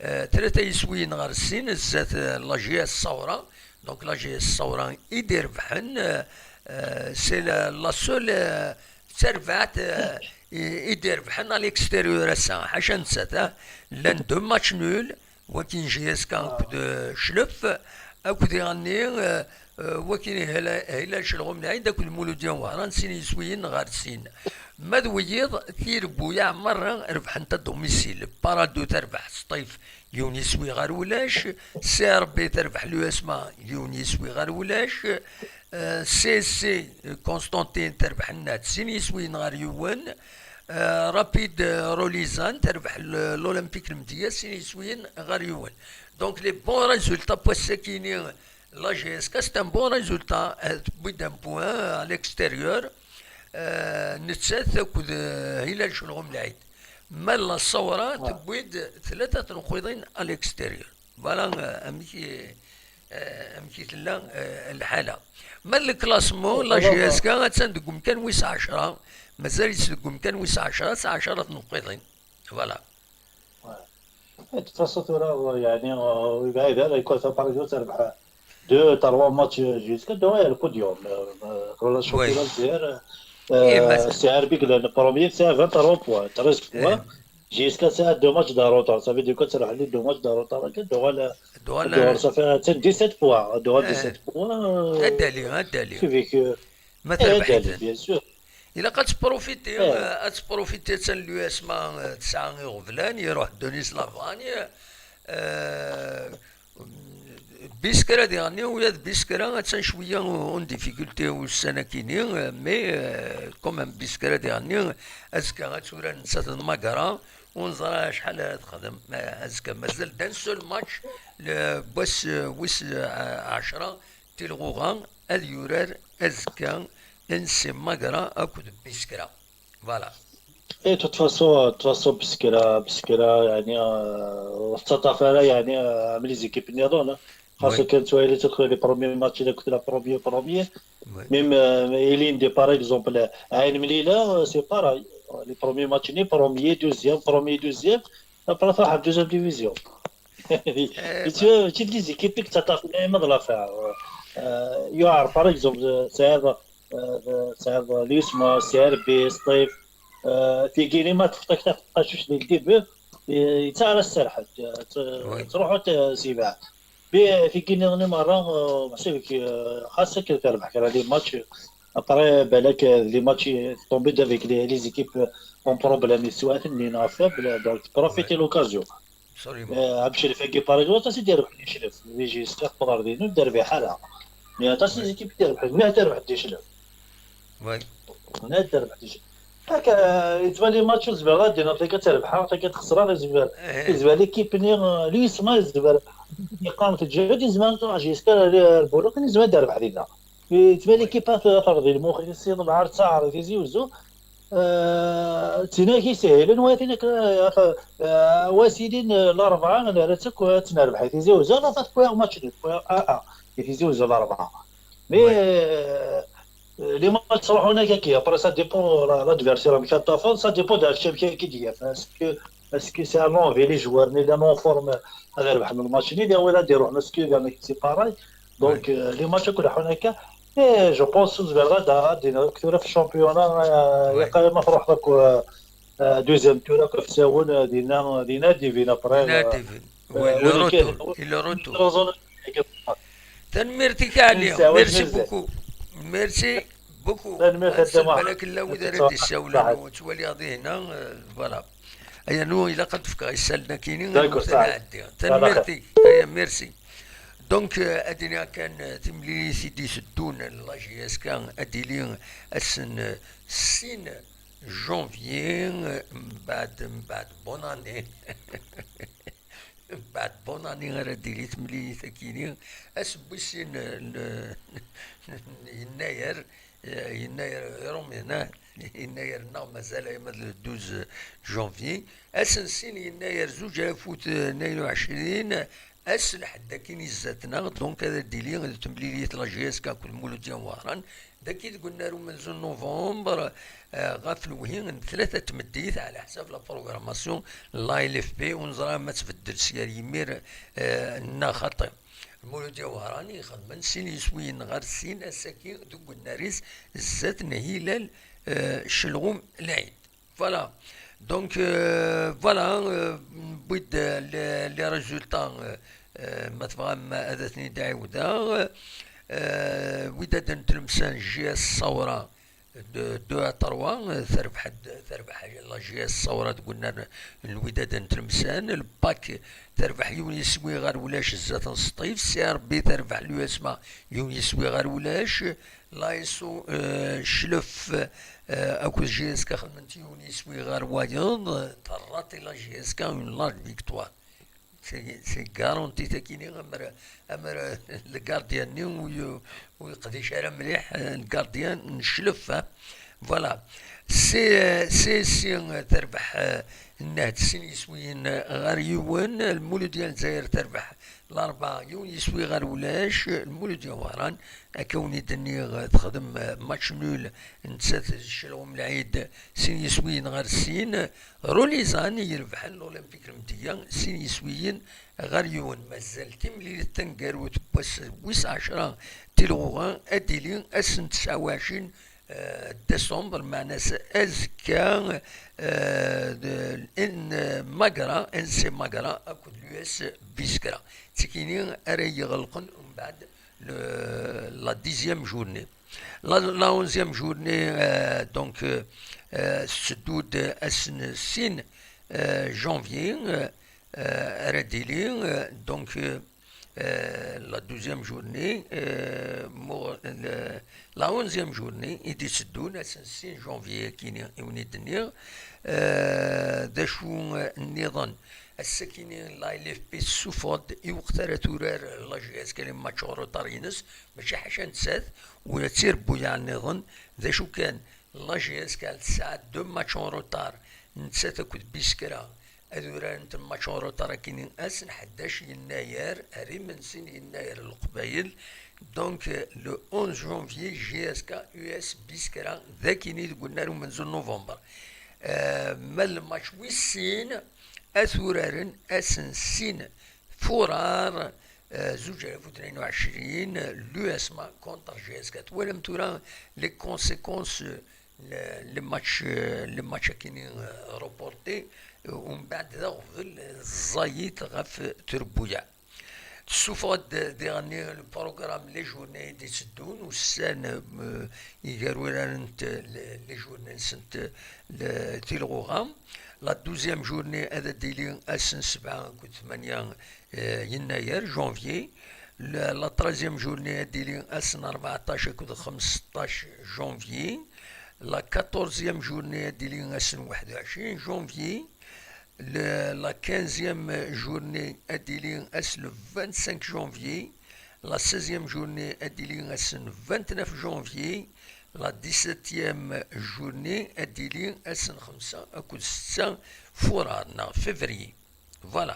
آه، ثلاثة يسويين غير السين، زات، آه، لا جي اس الصورة. دونك لا جي اس الصورة ايدي ربحن، آه، آه، سي لا، لا سول، آه، تربعت، آه، ايدي ربحن على الاكستيريور اسا، حاشا نسات، آه، لان دو ماتش نول، وكين جي اس كا اكد، آه، شلف، اكد يغني، آه، آه، وكين هلا، هلا شلغوم العيد، اكد مولوديا وهران، سين يسويين غير سين. ما دويض، تيربو يعمر، ربحن تا دوميسيل، بارادو تربح سطيف، يونس ويغار ولاش، سي ار بي تربح لو اسما، يونس ويغار ولاش، آه، سي سي كونستانتين تربح النات سين يسوين غار يون، آه، رابيد، آه، روليزان تربح ل-، لولمبيك المدية سين يسوين غار يون. دونك لي بون ريزولتا بوساكيني لا جي اس كا سي ان بون ريزولتا، آه، تبوي دان بوان على الاكستيريور. آه، نتسات اكد، آه، هلال شلغوم العيد. مال الصورة تبويد ثلاثة نقيضين على الاكستيريور. فوالا، آه، امكي، آه، امكي تلا، آه، الحالة. مال الكلاسمون، لا جي اس كا غاتسان ديك مكان ويس عشرة. مازال يس ديك مكان ويس عشرة، تسعة عشر نقيضين. فوالا. تفاصيل ثورة، يعني، آه، بعيد على يكون باغ اكزومبل تربح دو تروا ماتش جيسكا دو غير البوديوم. آه، آه، كرولا وي. شوكيلا الجزائر، إيه، آه، ما سي عربي قال لنا بروميي، سي عربي تروا بوان، تريز بوان. إيه. جيسكا سي دو ماتش دو روتار، صافي دو كتر عليه دو ماتش دو روتار، كان دو غالا، دوغال دو غالا صافي، تان ديسيت بوان، دو غالا إيه. ديسيت بوان. هادالي، هادالي. سي فيك، ما إيه، تربح هادالي، إذن. بيان سور. إلا قد تبروفيتي، إيه. آه، تبروفيتي تان لو اس ما، آه، تسعة يغبلان، يروح دونيس لافاني، آه، بيسكرا ديغني، ويا بيسكرا تان شوية اون ديفيكولتي والسنة كيني، آه، مي، آه، كومام بيسكرا ديغني، أزكا غتورا نسات المقرا، ونزرا شحال تخدم، آه، أزكا مازال دان سول ماتش، ل-، بوس، آه، ويس، آه، عشرة، تيلغوغا، أذ يورار، أزكا، انسي مقرا، أكد بيسكرا. فوالا. اي، توت فاسون، توت فاسون، بسكرة، بسكرة، يعني، آه، وسط طفرة، يعني، آه، من لي زيكيب نيرون، آه. خاصة وي. كانت ويلي تدخل لي بروميي ماتش، إلا كنت لا بروميي، بروميي. وي. ميم، آه، إليندي، باغ إكزومبل، عين مليلة، آه، سي باراي. لي بروميي ماتش ني، بروميي، دوزيام، بروميي، دوزيام. ابري تروح دوزيام ديفيزيون. إيه، ماشي، ماشي لي زيكيب ديك تاع ديما د لافير. آه، يعرف، باغ اكزومبل، سعيد، آه، سعيد ليسما، سي ار بي، سطيف، آه، تيجيني ما تفتك تفتك شوش ديال الديبي، ي-، يتعرى السرحة، ت-، ت-، وي. تروحوا ت-، سيباع. بي، تيجيني راني مرة، آه، ماشي بك، آه، خاصك تربح كان هذه ماتش. ابري بالك، آه، لي ماتش طومبي دافيك لي، لي زيكيب اون بروبليم، يسوى ثنين افير، دونك بروفيتي وي. لوكازيون. ابسوليومون. آه، عبد الشريف هاكي باغي غلطة، سي دير واحد الشريف. يجي يسكا خضر دينو، دير بحالها. مي عطاش وي. ليكيب دير واحد، مي دير واحد الشريف. وي. هنا دير واحد الشريف. Akka, yettwali match, yezmer ad d-iniɣ, tagi ad terbeḥ, tagi ad xesreɣ, yezmer, yezmer l'équipe-nni, euh, l'U S M A yezmer yeqqar teǧǧa-d, yezmer ad truḥ jusqu'à le, le Bordeaux, yezmer ad d-terbeḥ dinna. Yettwali l'équipe ad terḍi lmux, tissiḍ lɛar d taɛrabt, Tizi Uzzu. Euh, d tin i k-yeshilen, wa tin ak-, euh, wa s-ilin, euh, Larebɛa, nerra-tt akk ad tt-nerbeḥ i Tizi Uzzu, la, la, match nul, un un, i Tizi Uzzu Larebɛa. Mais, euh, les matchs ttruḥun akka, après ça dépend la, l'adversaire amek ad tafeḍ, ça dépend d acu amek akka d-yaf. Est-ce que, est-ce que c'est un envie les joueurs, nni llan en forme, ad rebḥen lmatch-nni, d awal ad iruḥen, est-ce que c'est pareil. Donc, euh, les matchs akk leḥḥun akka. Et je pense ur zmireɣ ad, ad d-iniɣ akk tura fi championnat, euh, ilaq ma truḥeḍ akk, euh, euh, deuxième tour akk ɣef Sawen, euh, dinna, dinna divine après, dinna euh, divine. Oui, euh, le retour, et le retour. Tanemmirt-ik a Ɛli, merci beaucoup. Merci beaucoup. Tanemmirt a Dda Muḥ. Balak llan wid ara d-issawlen, ur ttwaliɣ di hna, euh, voilà. Yernu ilaq ad d-fkeɣ isallen akkin, ad nɛeddi. Tanemmirt-ik, aya, merci. Donc, euh, ad iniɣ kan, euh, timlilit i d-iteddun, la J S K, ad d-tili ass n, euh, sin janvier, euh, mbeɛd, mbeɛd bonne année. Mbeɛd bonne année ara d-tili temlilit akkin-nni, ass n wis sin n, n, n yennayer, eh, yennayer iṛumyen, ah, yennayer-nneɣ mazal ay ma d le douze janvier, ass n sin yennayer zuǧ alaf u tnayen u ɛecrin, ass n lḥedd akkin i zdat-neɣ, donc ad d-tili d temlilit la J S K akked Muludya Wehran, dagi deg unnar umenzu n novembre, eh, ɣef lewhi n tlata n tmeddit, ɛla ḥsab la programmation n la L F P, ur neẓra ma tbeddel s gar yimir, eh, neɣ xaṭi. Muludya Wehran ixedmen sin yiswiyen ɣer sin, ass-agi deg unnar-is zdat n Hilal, eh, Celɣum Lɛid. Voilà. Donc, euh, voilà, euh, newwi-d, euh, les, les résultats, euh, euh, ma tebɣam ad ten-id-ɛiwdeɣ. Euh, Wydad n Tlemsan, J S Saoura, de deux à trois, euh, terbeḥ-d, terbeḥ la J S Saoura deg unnar n Wydad n Tlemsan. Le Pack terbeḥ yiwen yiswi ɣer ulac zdat n Sṭif. C R B terbeḥ l'U S M A yiwen yiswi ɣer ulac. L'A S O, euh, Clef, euh, akked J S K xedmen-t yiwen yiswi ɣer wayeḍ, terraṭi la J S K une large victoire. C'est, c'est garanti takini, amer, amer, le gardien-nni ur y-, ur yeqdic ara mliḥ, euh, le gardien n Clef, hein. Voilà. C'est, euh, c'est, c'est, euh, terbeḥ, euh, nnehd sin yiswiyen, euh, ɣer yiwen, Lmuludya n Lezzayer terbeḥ Larebɛa, yiwen yiswi ɣer ulac, Lmuludya Wehran, akka wen-id-nniɣ, texdem, eh, match nul, nettat d Celɣum Lɛid, sin yiswiyen ɣer sin. Rulizan i irebḥen l'Olympique Lmedya, sin yiswiyen ɣer yiwen. Mazal timlilit taneggarut n wass wis ɛecra Tilɣuɣa, ad d-tili ass n tesɛa u ɛecrin, eh, décembre, meɛna-s azekka, eh, d, n Magra, N C Magra akked l'U S Biskra. D tikini ara iɣelqen umbeɛd le, la dixième journée. La, la onzième journée, euh, donc, euh, euh, tetteddu-d ass n sin, euh, janvier, euh, euh, ara d-tili, euh, donc, euh, euh, la douzième journée, euh, mu-, le, la onzième journée i d-iteddun, ass n sin janvier akkin i wen-id-nniɣ, euh, d acu, euh, nniḍen. Ass-akini la L F P tessufeɣ-d i weqt ara turar la J S K les matchs en retard-ines, mačči ḥaca nettat, ula d tirebbuyaɛ nniḍen, d acu kan, la J S K tesɛa deux matchs en retard, nettat akked Biskra, ad urarent match en retard akini ass n ḥdac yennayer, ar imensi n yennayer n Leqbayel, donc le onze janvier J S K U S Biskra, d akini deg unnar umenzu n november. Euh, ma le match wis sin, ad t-uraren ass n sin furar, eh, zuǧ alaf u tnayen u ɛecrin, l'U S M A contre J S K. Twalam tura les conséquences, eh, le, le match, eh, le match akini, eh, reporté, eh, umbeɛd d aɣbel, eh, ẓẓayit ɣef trebbuyaɛ. Tessufeɣ-d diɣenni le programme les journées i d-iteddun, ussan, eh, igar uraren n t-, les, les journées-nsent, eh, le, tilɣuɣa. La douzième journée ad d-tili ass n sebɛa akked tmanya, eh, yennayer, janvier. La, la treizième journée ad d-tili ass n rbeɛṭac akked xemseṭṭac janvier. La quatorzième journée ad d-tili ass n waḥed u ɛecrin janvier. Le, la quinzième journée ad d-tili ass le vingt-cinq janvier. La seizième journée ad d-tili ass n vingt-neuf janvier. La dix-septième journée ad d-tili ass n xemsa akked setta furar neɣ février. Voilà.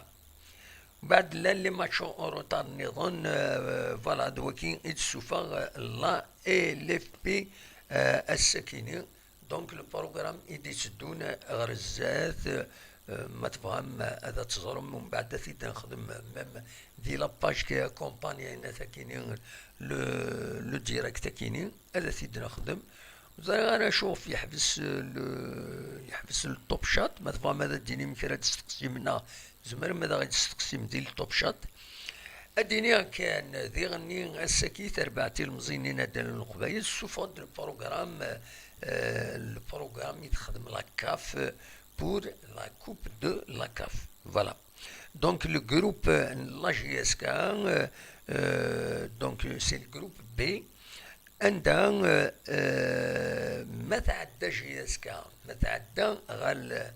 Mbeɛd llan les matchs en retard nniḍen, euh, voilà, d wagi i d-tessufeɣ, euh, la L F P, euh, ass-akini. Donc, le programme i d-itteddun ɣer zdat, euh, ma tebɣam, euh, ad teẓrem, mbeɛd ad t-id-nexdem même di la page qui accompagne ayen akini, le, le direct akini, ad t-id-nexdem. Ur ẓriɣ ara acu ɣef yeḥbes, euh, le, yeḥbes le Top Chat, ma tebɣam ad d-tinim kra n testeqsim neɣ tzemrem ad aɣ-d-testeqsim di le Top Chat. Ad d-iniɣ kan, diɣenni ass-agi tarbaɛt ilemẓi n yinaddalen n Leqbayel ssufɣen-d le programme, euh, le programme i texdem la CAF pour la Coupe de la CAF. Voilà. Donc le groupe n la J S K, euh, euh, donc c'est le groupe B. Anda, euh, euh, ma tɛedda J S K, ma tɛedda ɣer l-,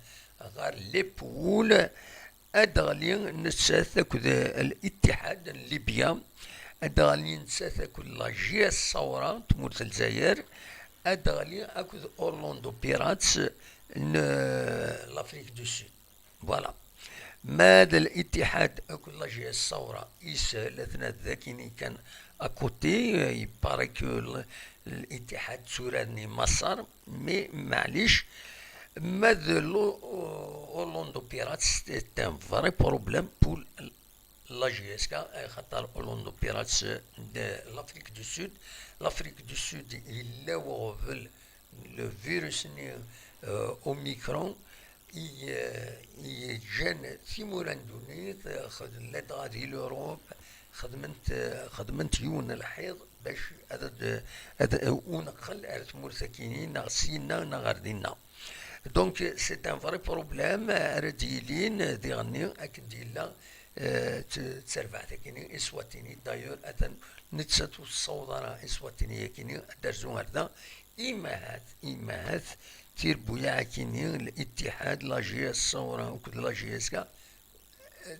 ɣer les poules, ad d-teɣli nettat akked Al-Ittihad n Libya, ad d-teɣli nettat akked la J S Saoura n tmurt n Lezzayer, ad d-teɣli akked Orlando Pirates n, euh, l'Afrique du Sud. Voilà. Ma d Al-Ittihad akked la J S Saoura, yeshel, atna d akini kan à côté, euh, il paraît que l-, Al-Ittihad tturaren i Maṣer, mais maɛlic. Ma d l'O-, Orlando Pirates, c'est un vrai problème pour la J S K, axaṭer Orlando Pirates de l'Afrique du Sud. L'Afrique du Sud, yella uɣbel, le virus-nni, euh, Omicron, i, euh, i ǧǧan timura n ddunit, euh, xed-, ladɣa di l'Europe, xedment, euh, xedment yiwen n lḥiḍ bac ad, ad, ad uneqqel ar tmurt akini, neɣ syenna, neɣ ar dinna. Donc, c'est un vrai problème, euh, ara d-yilin, euh, diɣenni, akken d-yella, euh, t-, d tarbaɛt akini, Eswatini. D'ailleurs, atan nettat ur tessaweḍ ara Eswatini akini, ad d-terzu ar da. Imahat, imahat, tirbuyaɛ akini, Al-Ittihad, la J S Saoura, akked la J S K,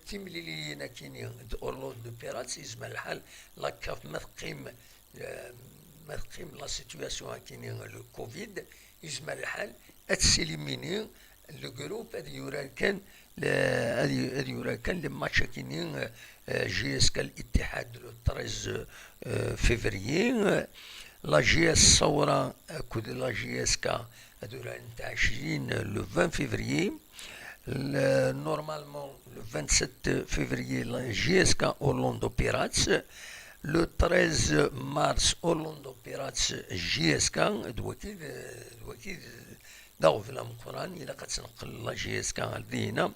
timliliyin akini d Orlando Pirates, yezmer lḥal la CAF ma teqqim, eh, ma teqqim la situation akini, le covid, yezmer lḥal ad tessilimini le groupe, ad yurar kan, le-, ad yu-, ad yurar kan les matchs akini, eh, J S K Al-Ittihad le treize, eh, février, eh, la J S Saoura akked la J S K ad urarent ɛecrin le vingt février. Le, normalement, le vingt-sept février, la J S K Orlando Pirates. Le treize mars, Orlando Pirates, J S K. D waki d, d waki d, d aɣbel ameqqran, ilaq ad tneqqel la J S K ar dina.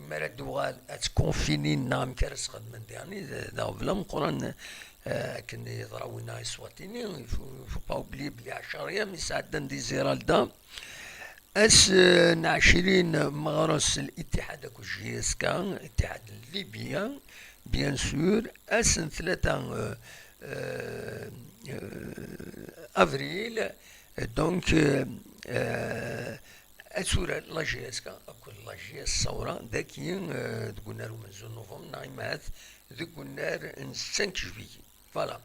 Mi ara d-tuɣal ad tkunfini neɣ amek ara s-xedmen diɣenni, d, d aɣbel ameqqran, eh, akken yeḍra winna i Swatini. Il faut, il faut pas oublier belli ɛecra yyam i sɛeddan di Ziralda. Ass, eh, n ɛecrin meɣres Al-Ittihad akked J S K, Ittihad n Libya, bien sûr. Ass n tlata, eh, eh, eh, avril, donc, eh, eh, ad turar la J S K akked la J S Saoura, daki, eh, deg unnar umenzu n novembre, neɣ imahat deg unnar n cinq juillet. Voilà.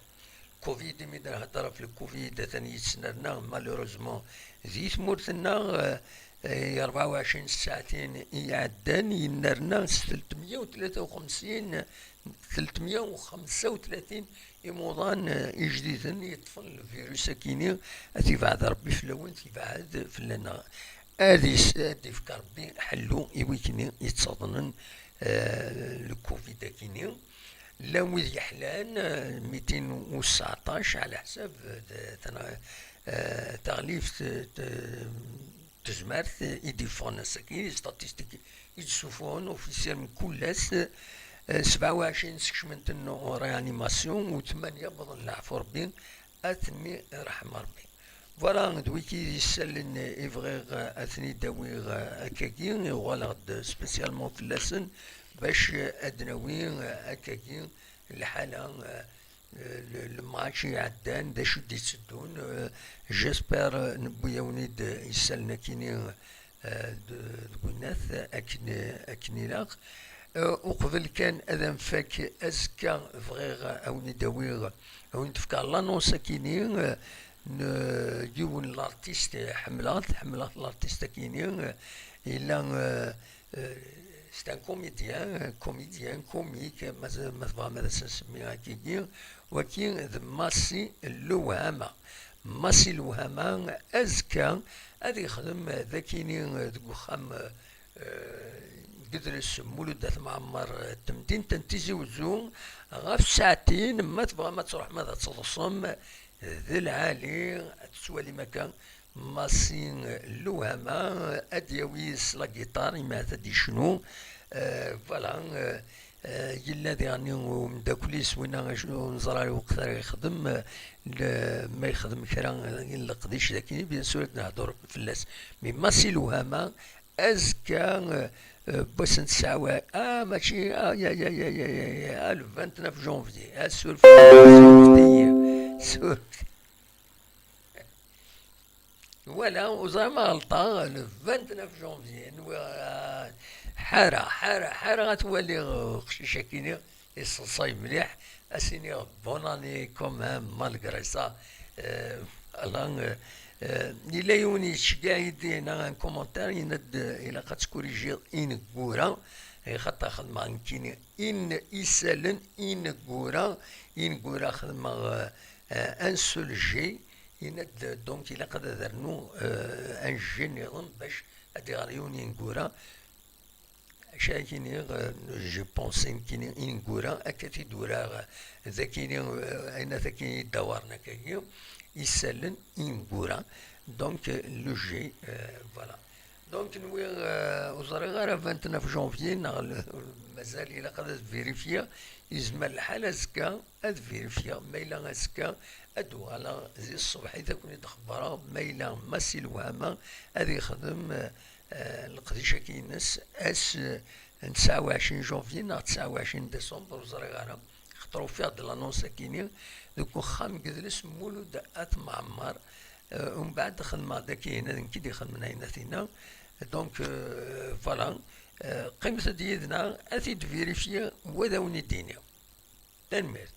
Covid, imi d-nhedder ɣef le covid, atan yettnerna, malheureusement, di tmurt-nneɣ, eh, eh, rebɛa u ɛecrin ssaɛtin i iɛeddan, yennerna s tletmeyya u tlata u xemsin, tletmeyya u xemsa u tlatin imuḍan, eh, ijdiden yeṭṭfen le virus akini. Ad tibɛed Rebbi fell-awen, tibɛed fell-aneɣ. Ad is-, ad ifk Rebbi ḥellu i wikni yettaḍnen, eh, le covid akini. Llan wid yeḥlan, eh, mitin u sseɛṭac ɛla ḥsab, eh, tana-, eh, taɣlift, eh, t-, tezmert, eh, i d-iffɣen ass-agi, les statistiques i d-ssufuɣen officiel mkul ass, eh, sebɛa u ɛecrin skecmen-ten en réanimation, u tmanya wwḍen leɛfu Rebbi, ad ten-irḥem Rebbi. Voilà, d wiki d isallen i bɣiɣ, eh, ad ten-id-awiɣ, eh, akkagi, i uɣaleɣ-d spécialement fell-asen, bac, eh, ad d-nawi, eh, akkagi lḥala, eh, le, le match iɛeddan, d acu i d-itteddun. Euh, j'espère, euh, newwi-yawen-id isallen akkin-i, euh, de, deg unat akken, akken ilaq. Euh, uqbel kan ad nfak azekka, bɣiɣ a wen-id-awiɣ, a wen-d-fkeɣ l'annonce akkin-i, euh, n yiwen n l'artiste ḥemmleɣ-t, ḥemmleɣ l'artiste akkin-i, euh, yella, euh, Euh, c'est un comédien, un comédien comique, ma, ma tebɣam ad as-nsemmi akkagi. Wagi d Massi Lewhama. Massi Lewhama, azekka ad yexdem dagi-ni deg uxxam, euh, deg Idles Mulud At Mɛemmer, temdint n Tizi Wezzu, ɣef ssaɛtin, ma tebɣam ad truḥem ad teḍsem, d lɛali, ad tettwalim akka. Massi Lewhama, ad d-yawi yis la guitare, imi ad d-yecnu. Euh, voilà, euh, euh, yella diɣen umeddakel-is, winna acu ur neẓri ara lweqt ara yexdem, euh, le-, ma yexdem kra, euh, n leqdic dagi, bien sûr, ad nehder fell-as. Mais Massi Lewhama, azekka, euh, euh, n wass n tesɛa wa-, ah, mačči, ah, ya, ya, ya, ya, ya, ya, ah, le vingt-neuf janvier, ah, surfet-iyi, surfet-iyi. Voilà, ur ẓriɣ ma ɣelṭeɣ, le vingt-neuf janvier, nwiɣ, ah, ḥareɣ, ḥareɣ, ḥareɣ ad t-waliɣ, euh, uqcic-agi-nni, iṣeṣṣay mliḥ, ad s-iniɣ bonne année quand même, malgré ça. Euh, voilà, euh, euh, yella yiwen yettceggiɛ-iyi-d, yenna un commentaire, yenna-d, euh, ilaq ad tkurrijiḍ ineggura, eh, xaṭer xedmeɣ nekkini in isallen, ineggura, ineggura xedmeɣ, euh, euh, un seul G, yenna-d, donc, ilaq ad rnuɣ, euh, un G nniḍen bac ad iɣer yiwen ineggura. Acu ara k-iniɣ, euh, je pense nekkini ineggura, akka t-id-uraɣ, euh, dagi-ni, euh, ayen akkin i d-awaren akkagi, isallen, ineggura. Donc, euh, le G, euh, voilà. Donc, nwiɣ, euh, ur ẓriɣ ara vingt-neuf janvier, neɣ le-, mazal ilaq ad vérifier, yezmer lḥal azekka, ad vérifier, ma yella azekka, ad d-uɣaleɣ di ṣṣbeḥ i d-aken-id-xebbreɣ, ma yella Massi Lewhama ad yexdem, euh, euh, leqdic-agi-ines, ass, euh, n tesɛa u ɛecrin janvier neɣ tesɛa u ɛecrin décembre, ur ẓriɣ ara, xaṭer ufiɣ-d l'annonce-agi-nni deg uxxam n yidles Mulud At Mɛemmer, euh, umbeɛd xedmeɣ-d akkin, d nekk i d-ixedmen ayen a tinna. Donc, euh, voilà. Euh, qqimet-d yid-neɣ, ad t-id-vérifier, wa ad awen-id-iniɣ. Tanemmirt.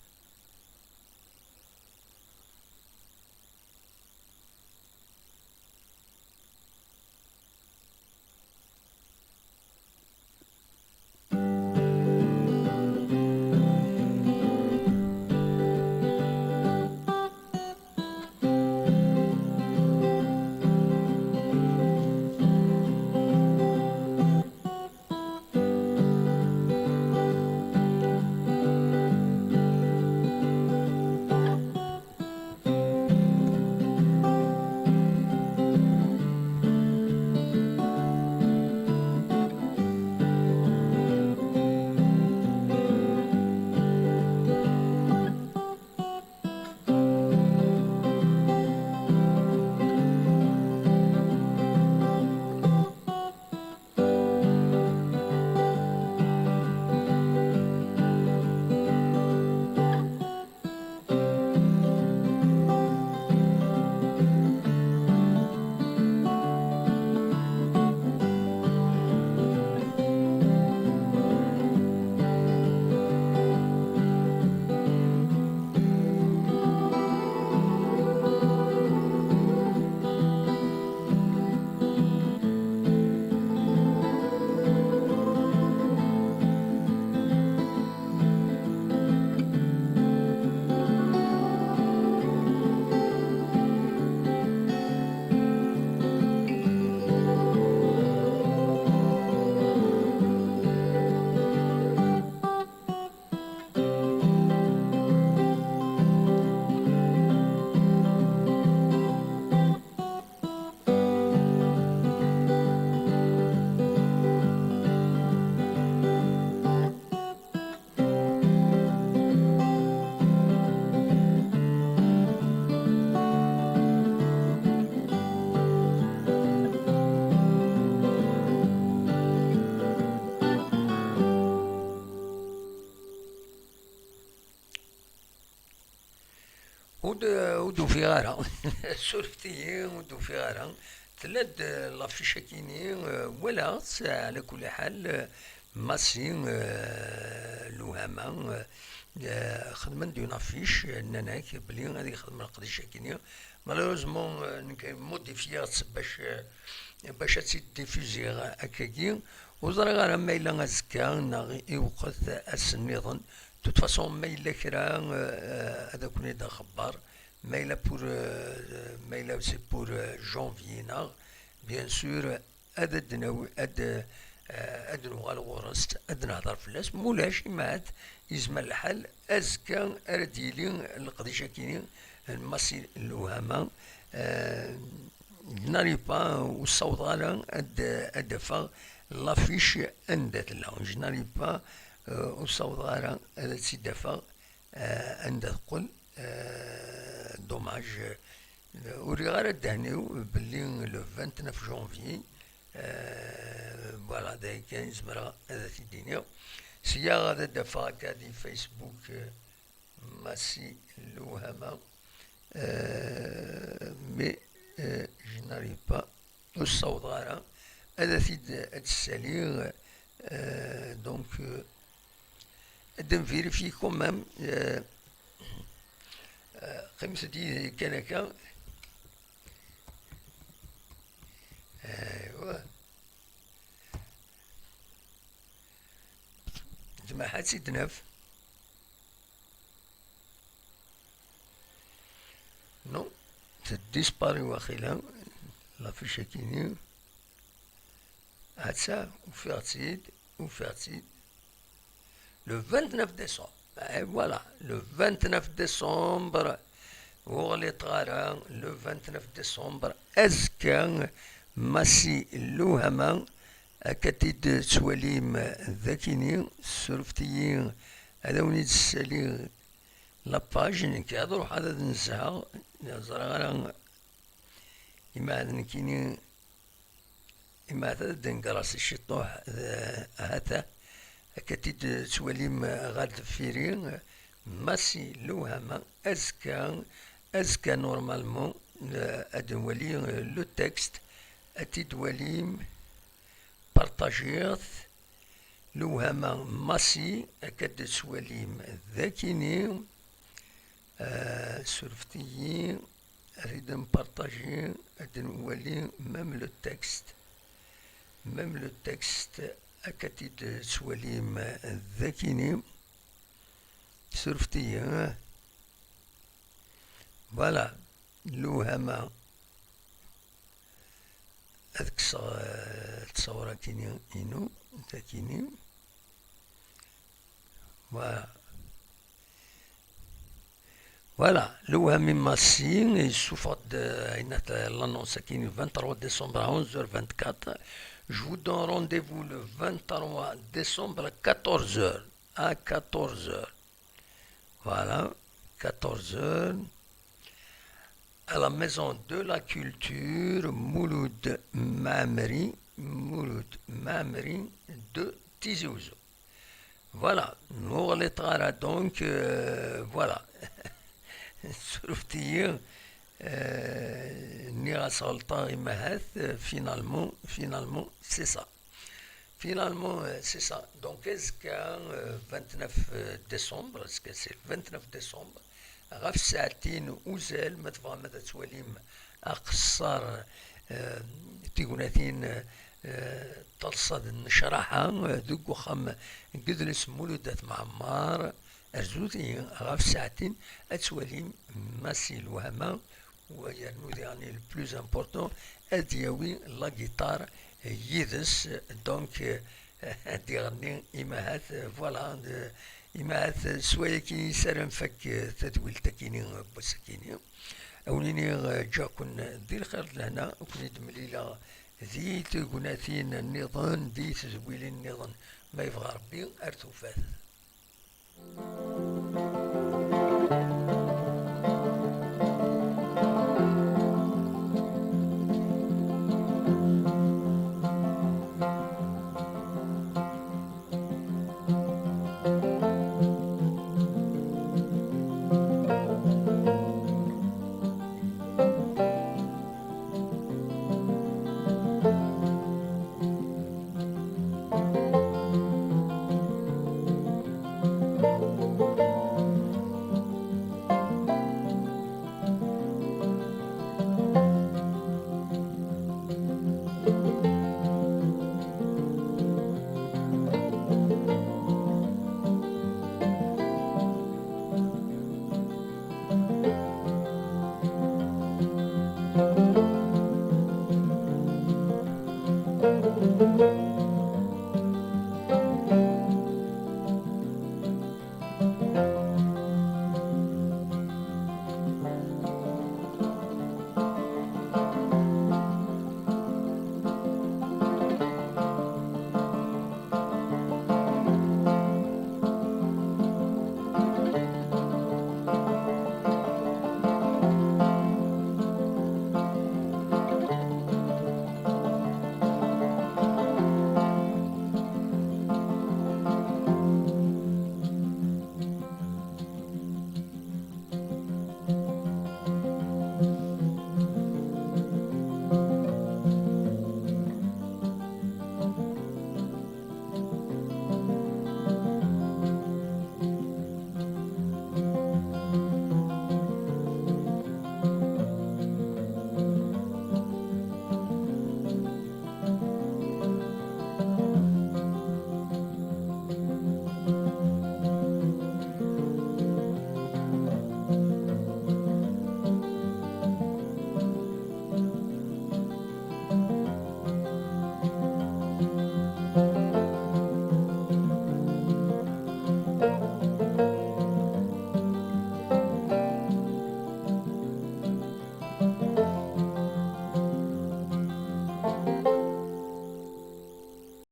Ur d-, ur d-ufiɣ ara. Surfet-iyi, ur d-ufiɣ ara. Tella-d, eh, l'affiche-agi-ni, eh, walaɣ-tt, eh, ɛla kulli ḥal, eh, Massi, eh, Lewhama, eh, eh, xedmen-d une affiche, eh, nnan-ak belli ad ixdem leqdic-agi-ni. Malheureusement, eh, nekk modifyiɣ-tt bac, eh, bac ad tt-id-diffusiɣ akkagi. Ur ẓriɣ ara ma yella azekka neɣ i lweqt ass-nniḍen. De toute façon, ma yella kra, eh, ad akun-id-axebber. Ma yella pour, eh, ma yella c'est pour, eh, janvier-neɣ, bien sûr, ad d-nawi, ad, eh, ad nuɣal ɣur-s, ad nehder fell-as. Mulac, imahat, yezmer lḥal, azekka ara d-yili leqdic-agi n Massi Lewhama. Eh, je n'arrive pas, ur ssawḍeɣ ara ad, ad d-afeɣ l'affiche anda tella. Je n'arrive pas, eh, ur ssawḍeɣ ara ad tt-id-afeɣ, eh, anda teqqel. Eh, dommage. Eh, ur rriɣ ara ddehn-iw belli le vingt-neuf janvier, eh, voilà, d aya kan i zemreɣ ad t-id-iniɣ. Sya ad d-afeɣ akka di Facebook, eh, Massi Lewhama, eh, mais, eh, je n'arrive pas, ur ssawḍeɣ ara ad t-id, ad tt-ssaliɣ, eh, donc, eh, ad nvérifier quand même, eh, eh, qqimet-d yid-i kan akka. Aywa. Jmaḥ ad tt-id-naf. Non, teddispari waxila, l'affiche-agi-ni. Atta, ufiɣ-tt-id, ufiɣ-tt-id. Le vingt-neuf décembre. Et voilà, le vingt-neuf décembre. Ur ɣliṭeɣ ara, le vingt-neuf décembre. Azekka, Massi Lewhama, akka t-id-tettwalim dagini, surfet-iyi, ad awen-id-ssaliɣ la page, nekk ad ruḥeɣ ad nezheɣ, ur ẓriɣ ara, imaɛad nekkini, imaɛad ad d-negreɣ si ciṭuḥ, d, ahat, akka t-id-tettwalim ɣer deffir-i, Massi Lewhama, azekka, azekka normalement, eh, ad nwali, eh, le texte, ad t-id-twalim, partagiɣ-t, Lewhama Massi, akka d-tettwalim dagini, eh, surfet-iyi, ad t-id-npartaji, ad nwali même le texte, même le texte, akka t-id-tettwalim dagini, surfet-iyi, eh. Voilà, Lewhama. Ad kkseɣ, eh, ttawra-kini inu, takini. Voilà. Voilà, Lewhama Massi yessufeɣ-d, eh, ayen at-, l'annonce-agi, vingt-trois décembre à onze heures vingt-quatre. Je vous donne rendez-vous le vingt-trois décembre à quatorze heures. À quatorze heures. Voilà, quatorze heures, à la Maison de la Culture, Mouloud Mammeri, Mouloud Mammeri de Tizi Ouzou. Voilà, ur ɣliṭeɣ ara, donc, euh, voilà. Surfet-iyi, euh, nniɣ-as ɣelṭeɣ imahat, euh, finalement, finalement, c'est ça. Finalement, euh, c'est ça. Donc, azekka, euh, vingt-neuf, euh, décembre, azekka c'est le vingt-neuf décembre, ɣef ssaɛtin uzal, ma tebɣam ad twalim aqeṣṣer, euh, tignatin, euh, talṣa d nnecraḥa, euh, deg uxxam n Gedles Mulud At Mɛemmer, rzut-iyi ɣef ssaɛtin ad twalim Massi Lewhama, u yernu diɣen le plus important, ad d-yawi la guitare yid-s, donc, euh, ad d-iɣenni imahat, euh, voilà, de, imahat, euh, s wayagi i s ara nfak, euh, tadwilt-agi-ni, euh, n wass-agi-ni. Ad wen-iniɣ, euh, ǧǧiɣ-ken di lxir d lehna, ad ken-id-mlileɣ di tegnatin nniḍen, di tedwilin nniḍen, ma yebɣa Rebbi, ar tufat.